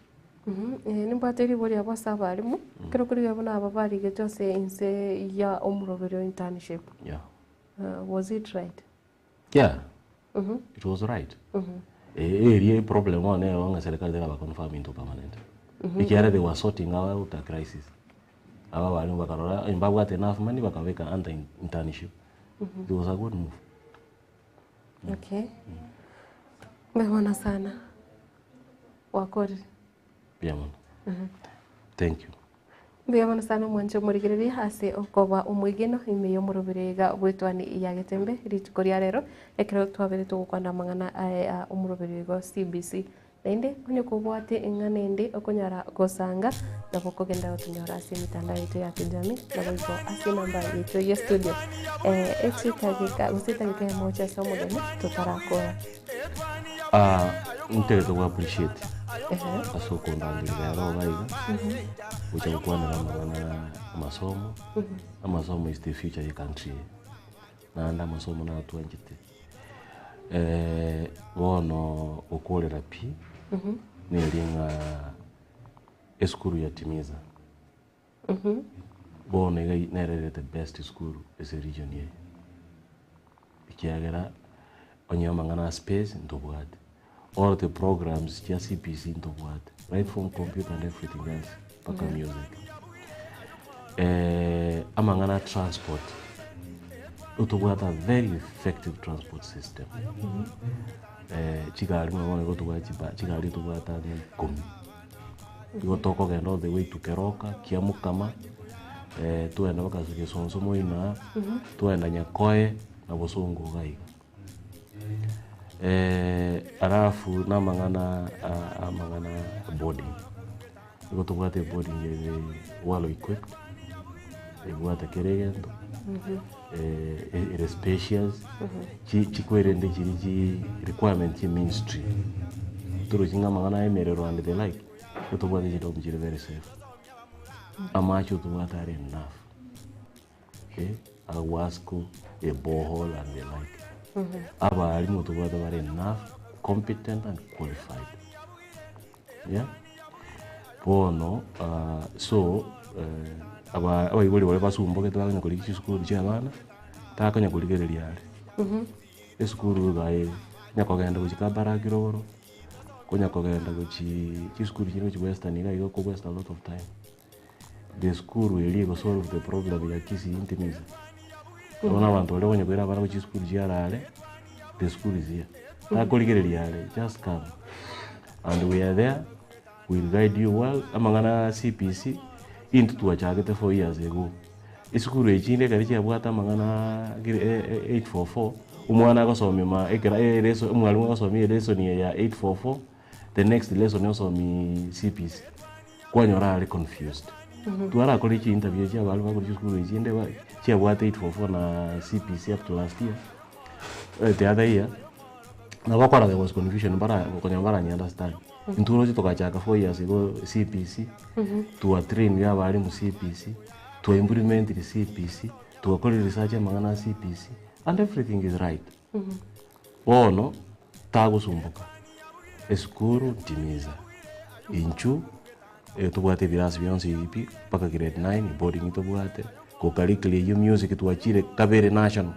Nimbwate ribori abwo ase abalimu, ekero okorigia buna aba barigete ase inse ya omoroberi o internship, was it right? Yeah, it was right. Eria problem bono nero ng'a serikali teraba confirm into permanent. Ekiagera they were sorting out a crisis. Aba abalimu bakarora mbabwate enough money bakabeka under internship. It was a good move. Okay. Mbuya mono sana. Wakorire. Mbuya mono. Thank you. Mbuya mono sana omwanche omorigereria ase okoba omwegeno ime y'omorobere iga bw'etwani ya Getembe rituko ria rero ekero twabere togokwana amang'ana aye a omorobere igo CBC. Naende onye kobwate eng'ana ende okonyara gosanga nabo okogenda gotonyora ase emitandao yaito ya kijamii naboigo ase enamba yaito ya estudio echitageka gose etageka eyemo gochia ase omogeni totarakora. Ntagete go appreciate ase okondangeria rero iga iga, gocha gokwanera amang'ana amasomo, amasomo is the future ye country eye, naende amasomo natwanchete. Bono gokorera pi, neri ng'a esukuru ya Timiza, bono iga nere ere the best school ase region eye, ekiagera onye amang'ana a space ntobwate, all the programs chia CBC ntobwate, right from computer and everything else mpaka music. Amang'ana a transport, ntobwate a very effective transport system, chigari buna bono igo tobwate chiba chigari ntobwate ang'e ikomi. Igo tokogenda all the way to Keroka, Kiamokama, twagenda mpaka ase Gesonso moino aa, twagenda Nyakoe na Bosongo iga iga. Alafu na amang'ana amang'ana boarding, nigo tobwate eboarding ere well equipped, ebwate kera egento, ere spacious, chikwerende chiria chi requirement chia eministry, torochi ng'a amang'ana aya emerero and the like, nigo tobwate chidorm chire very safe. Amache otobwate are enough. Agwasco, a borehole and the like. Abalimu tobwate bare enough, competent and qualified. Yeah? Bono so aba abaibori baria basumbogete bakonya korigia chisukuru chia abana, takonya korigereria are. Esukuru iga ere, onya kogenda gochia Kabarak rogoro, konya kogenda gochia chisukuru chinde gochia Western iga iga oko waste a lot of time. The school eria ego solve the problem ya Kisii intimacy. Bono abanto baria okonya koira abana gochia chisukuru chia are are, the school is here. Takorigereria are, just come and we are there, we will guide you well, amang'ana ya CBC, intwe twachagete 4 years ago. Esukuru echi chinde ekero chiabwate amang'ana 844, omwana agosomia ma ekera eleso omwalimu agosomia elesson eye ya 844, the next lesson osomie CBC. Kwanyora are confused. Twarakore chi interview chia abana bakore chisukuru echi chinde ba chiabwate 844 na CBC up to last year, the other year, nabo okora there was confusion bara konya baranya understand. Intwe roche togachaka 4 years ago CBC, twa train abalimu CBC, twa implement CBC, twakora research amang'ana a CBC. And everything is right. Bono tagosumboka, esukuru ntimiza, inchu tobwate ebirasi bionsi pi mpaka grade nine, boarding tobwate, co-curricular eywo music twachire kabere national,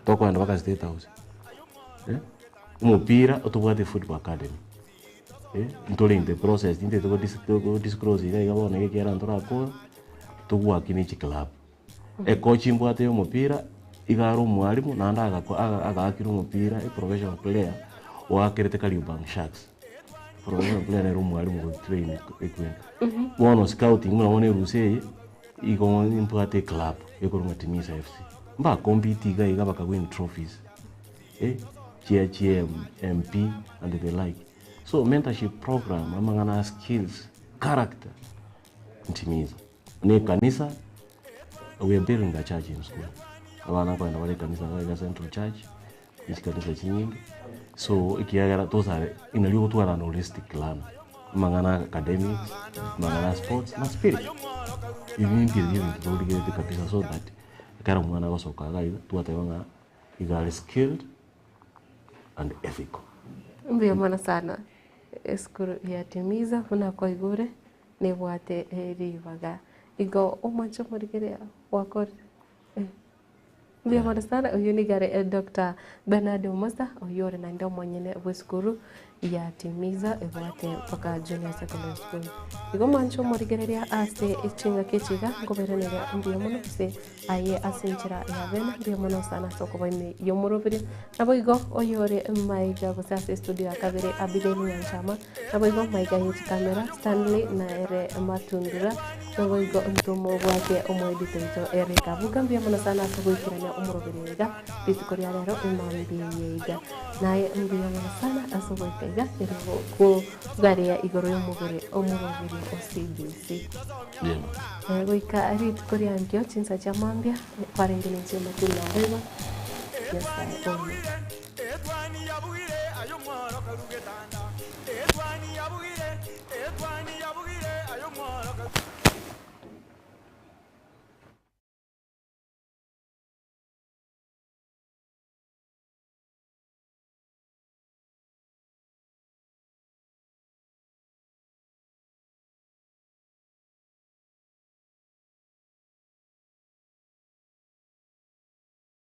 tokogenda mpaka state house eh, omopira otobwate football academy eh, ntore in the process tintagete go dis go disclose iga iga bono iga ekiagera ntorakora, togwaki na echiclub. Ecoach mbwate ya omopira, iga are omwalimu naende agako aga agaakire omopira a professional player oakerete Kariobangi Sharks. Professional player nere omwalimu go train equipment. Bono scouting buna bono erusa eye, igo mbwate eclub ekorwa ng'a Timisa FC. Mba compete iga iga baka win trophies eh, chia chia MP and the like. So mentorship program, amang'ana a skills, character, Ntimiza. Ne ekanisa, we are building a church in school. Abana nkoenda bare ekanisa iga iga Central Church, ne chikanisa chinyinge, so ekiagera those are nario ogotwara an holistic learner, amang'ana a academics, amang'ana a sports na spirit. Ebi mbire ebinto torigereti kabisa so that ekero omwana agosoka iga iga, twateba ng'a iga are skilled and ethical. Mbuya mono sana esukuru ya Timiza buna kwaigure. Nebwate ribaga. Igo omwanche omorigereria gwakorire. Mbuya mono sana oyio nigo are Doctor Bernard Omosa oyio ore naende omonyene bw'esukuru ya Timiza ebwate mpaka Junior Secondary School. Igo omwanche omorigereria ase chingaki echi iga nkobairaneria mbuya mono gose Aye ase enchera ya bene, mbuya mono sana ase okoba ime y'omorobiri. Naboigo oyore maiga gose ase estudio ya kabere Abigail Nyanchama, naboigo maiga ye chikamera Stanley na ere Matundura, naboigo ntomobwate omoedito oito Eric Abuga, mbuya mono sana ase ogoikerania omorobiri oyo iga rituko ria rero emambia eye iga. Naye mbuya mono sana ase ogoika iga erio kogaria igoro y'omobere omorobiri o CBC. Goika rituko riankio chinsa chia mambia, kwarenge nense y'amakweri na amaiba, Nyasae oye.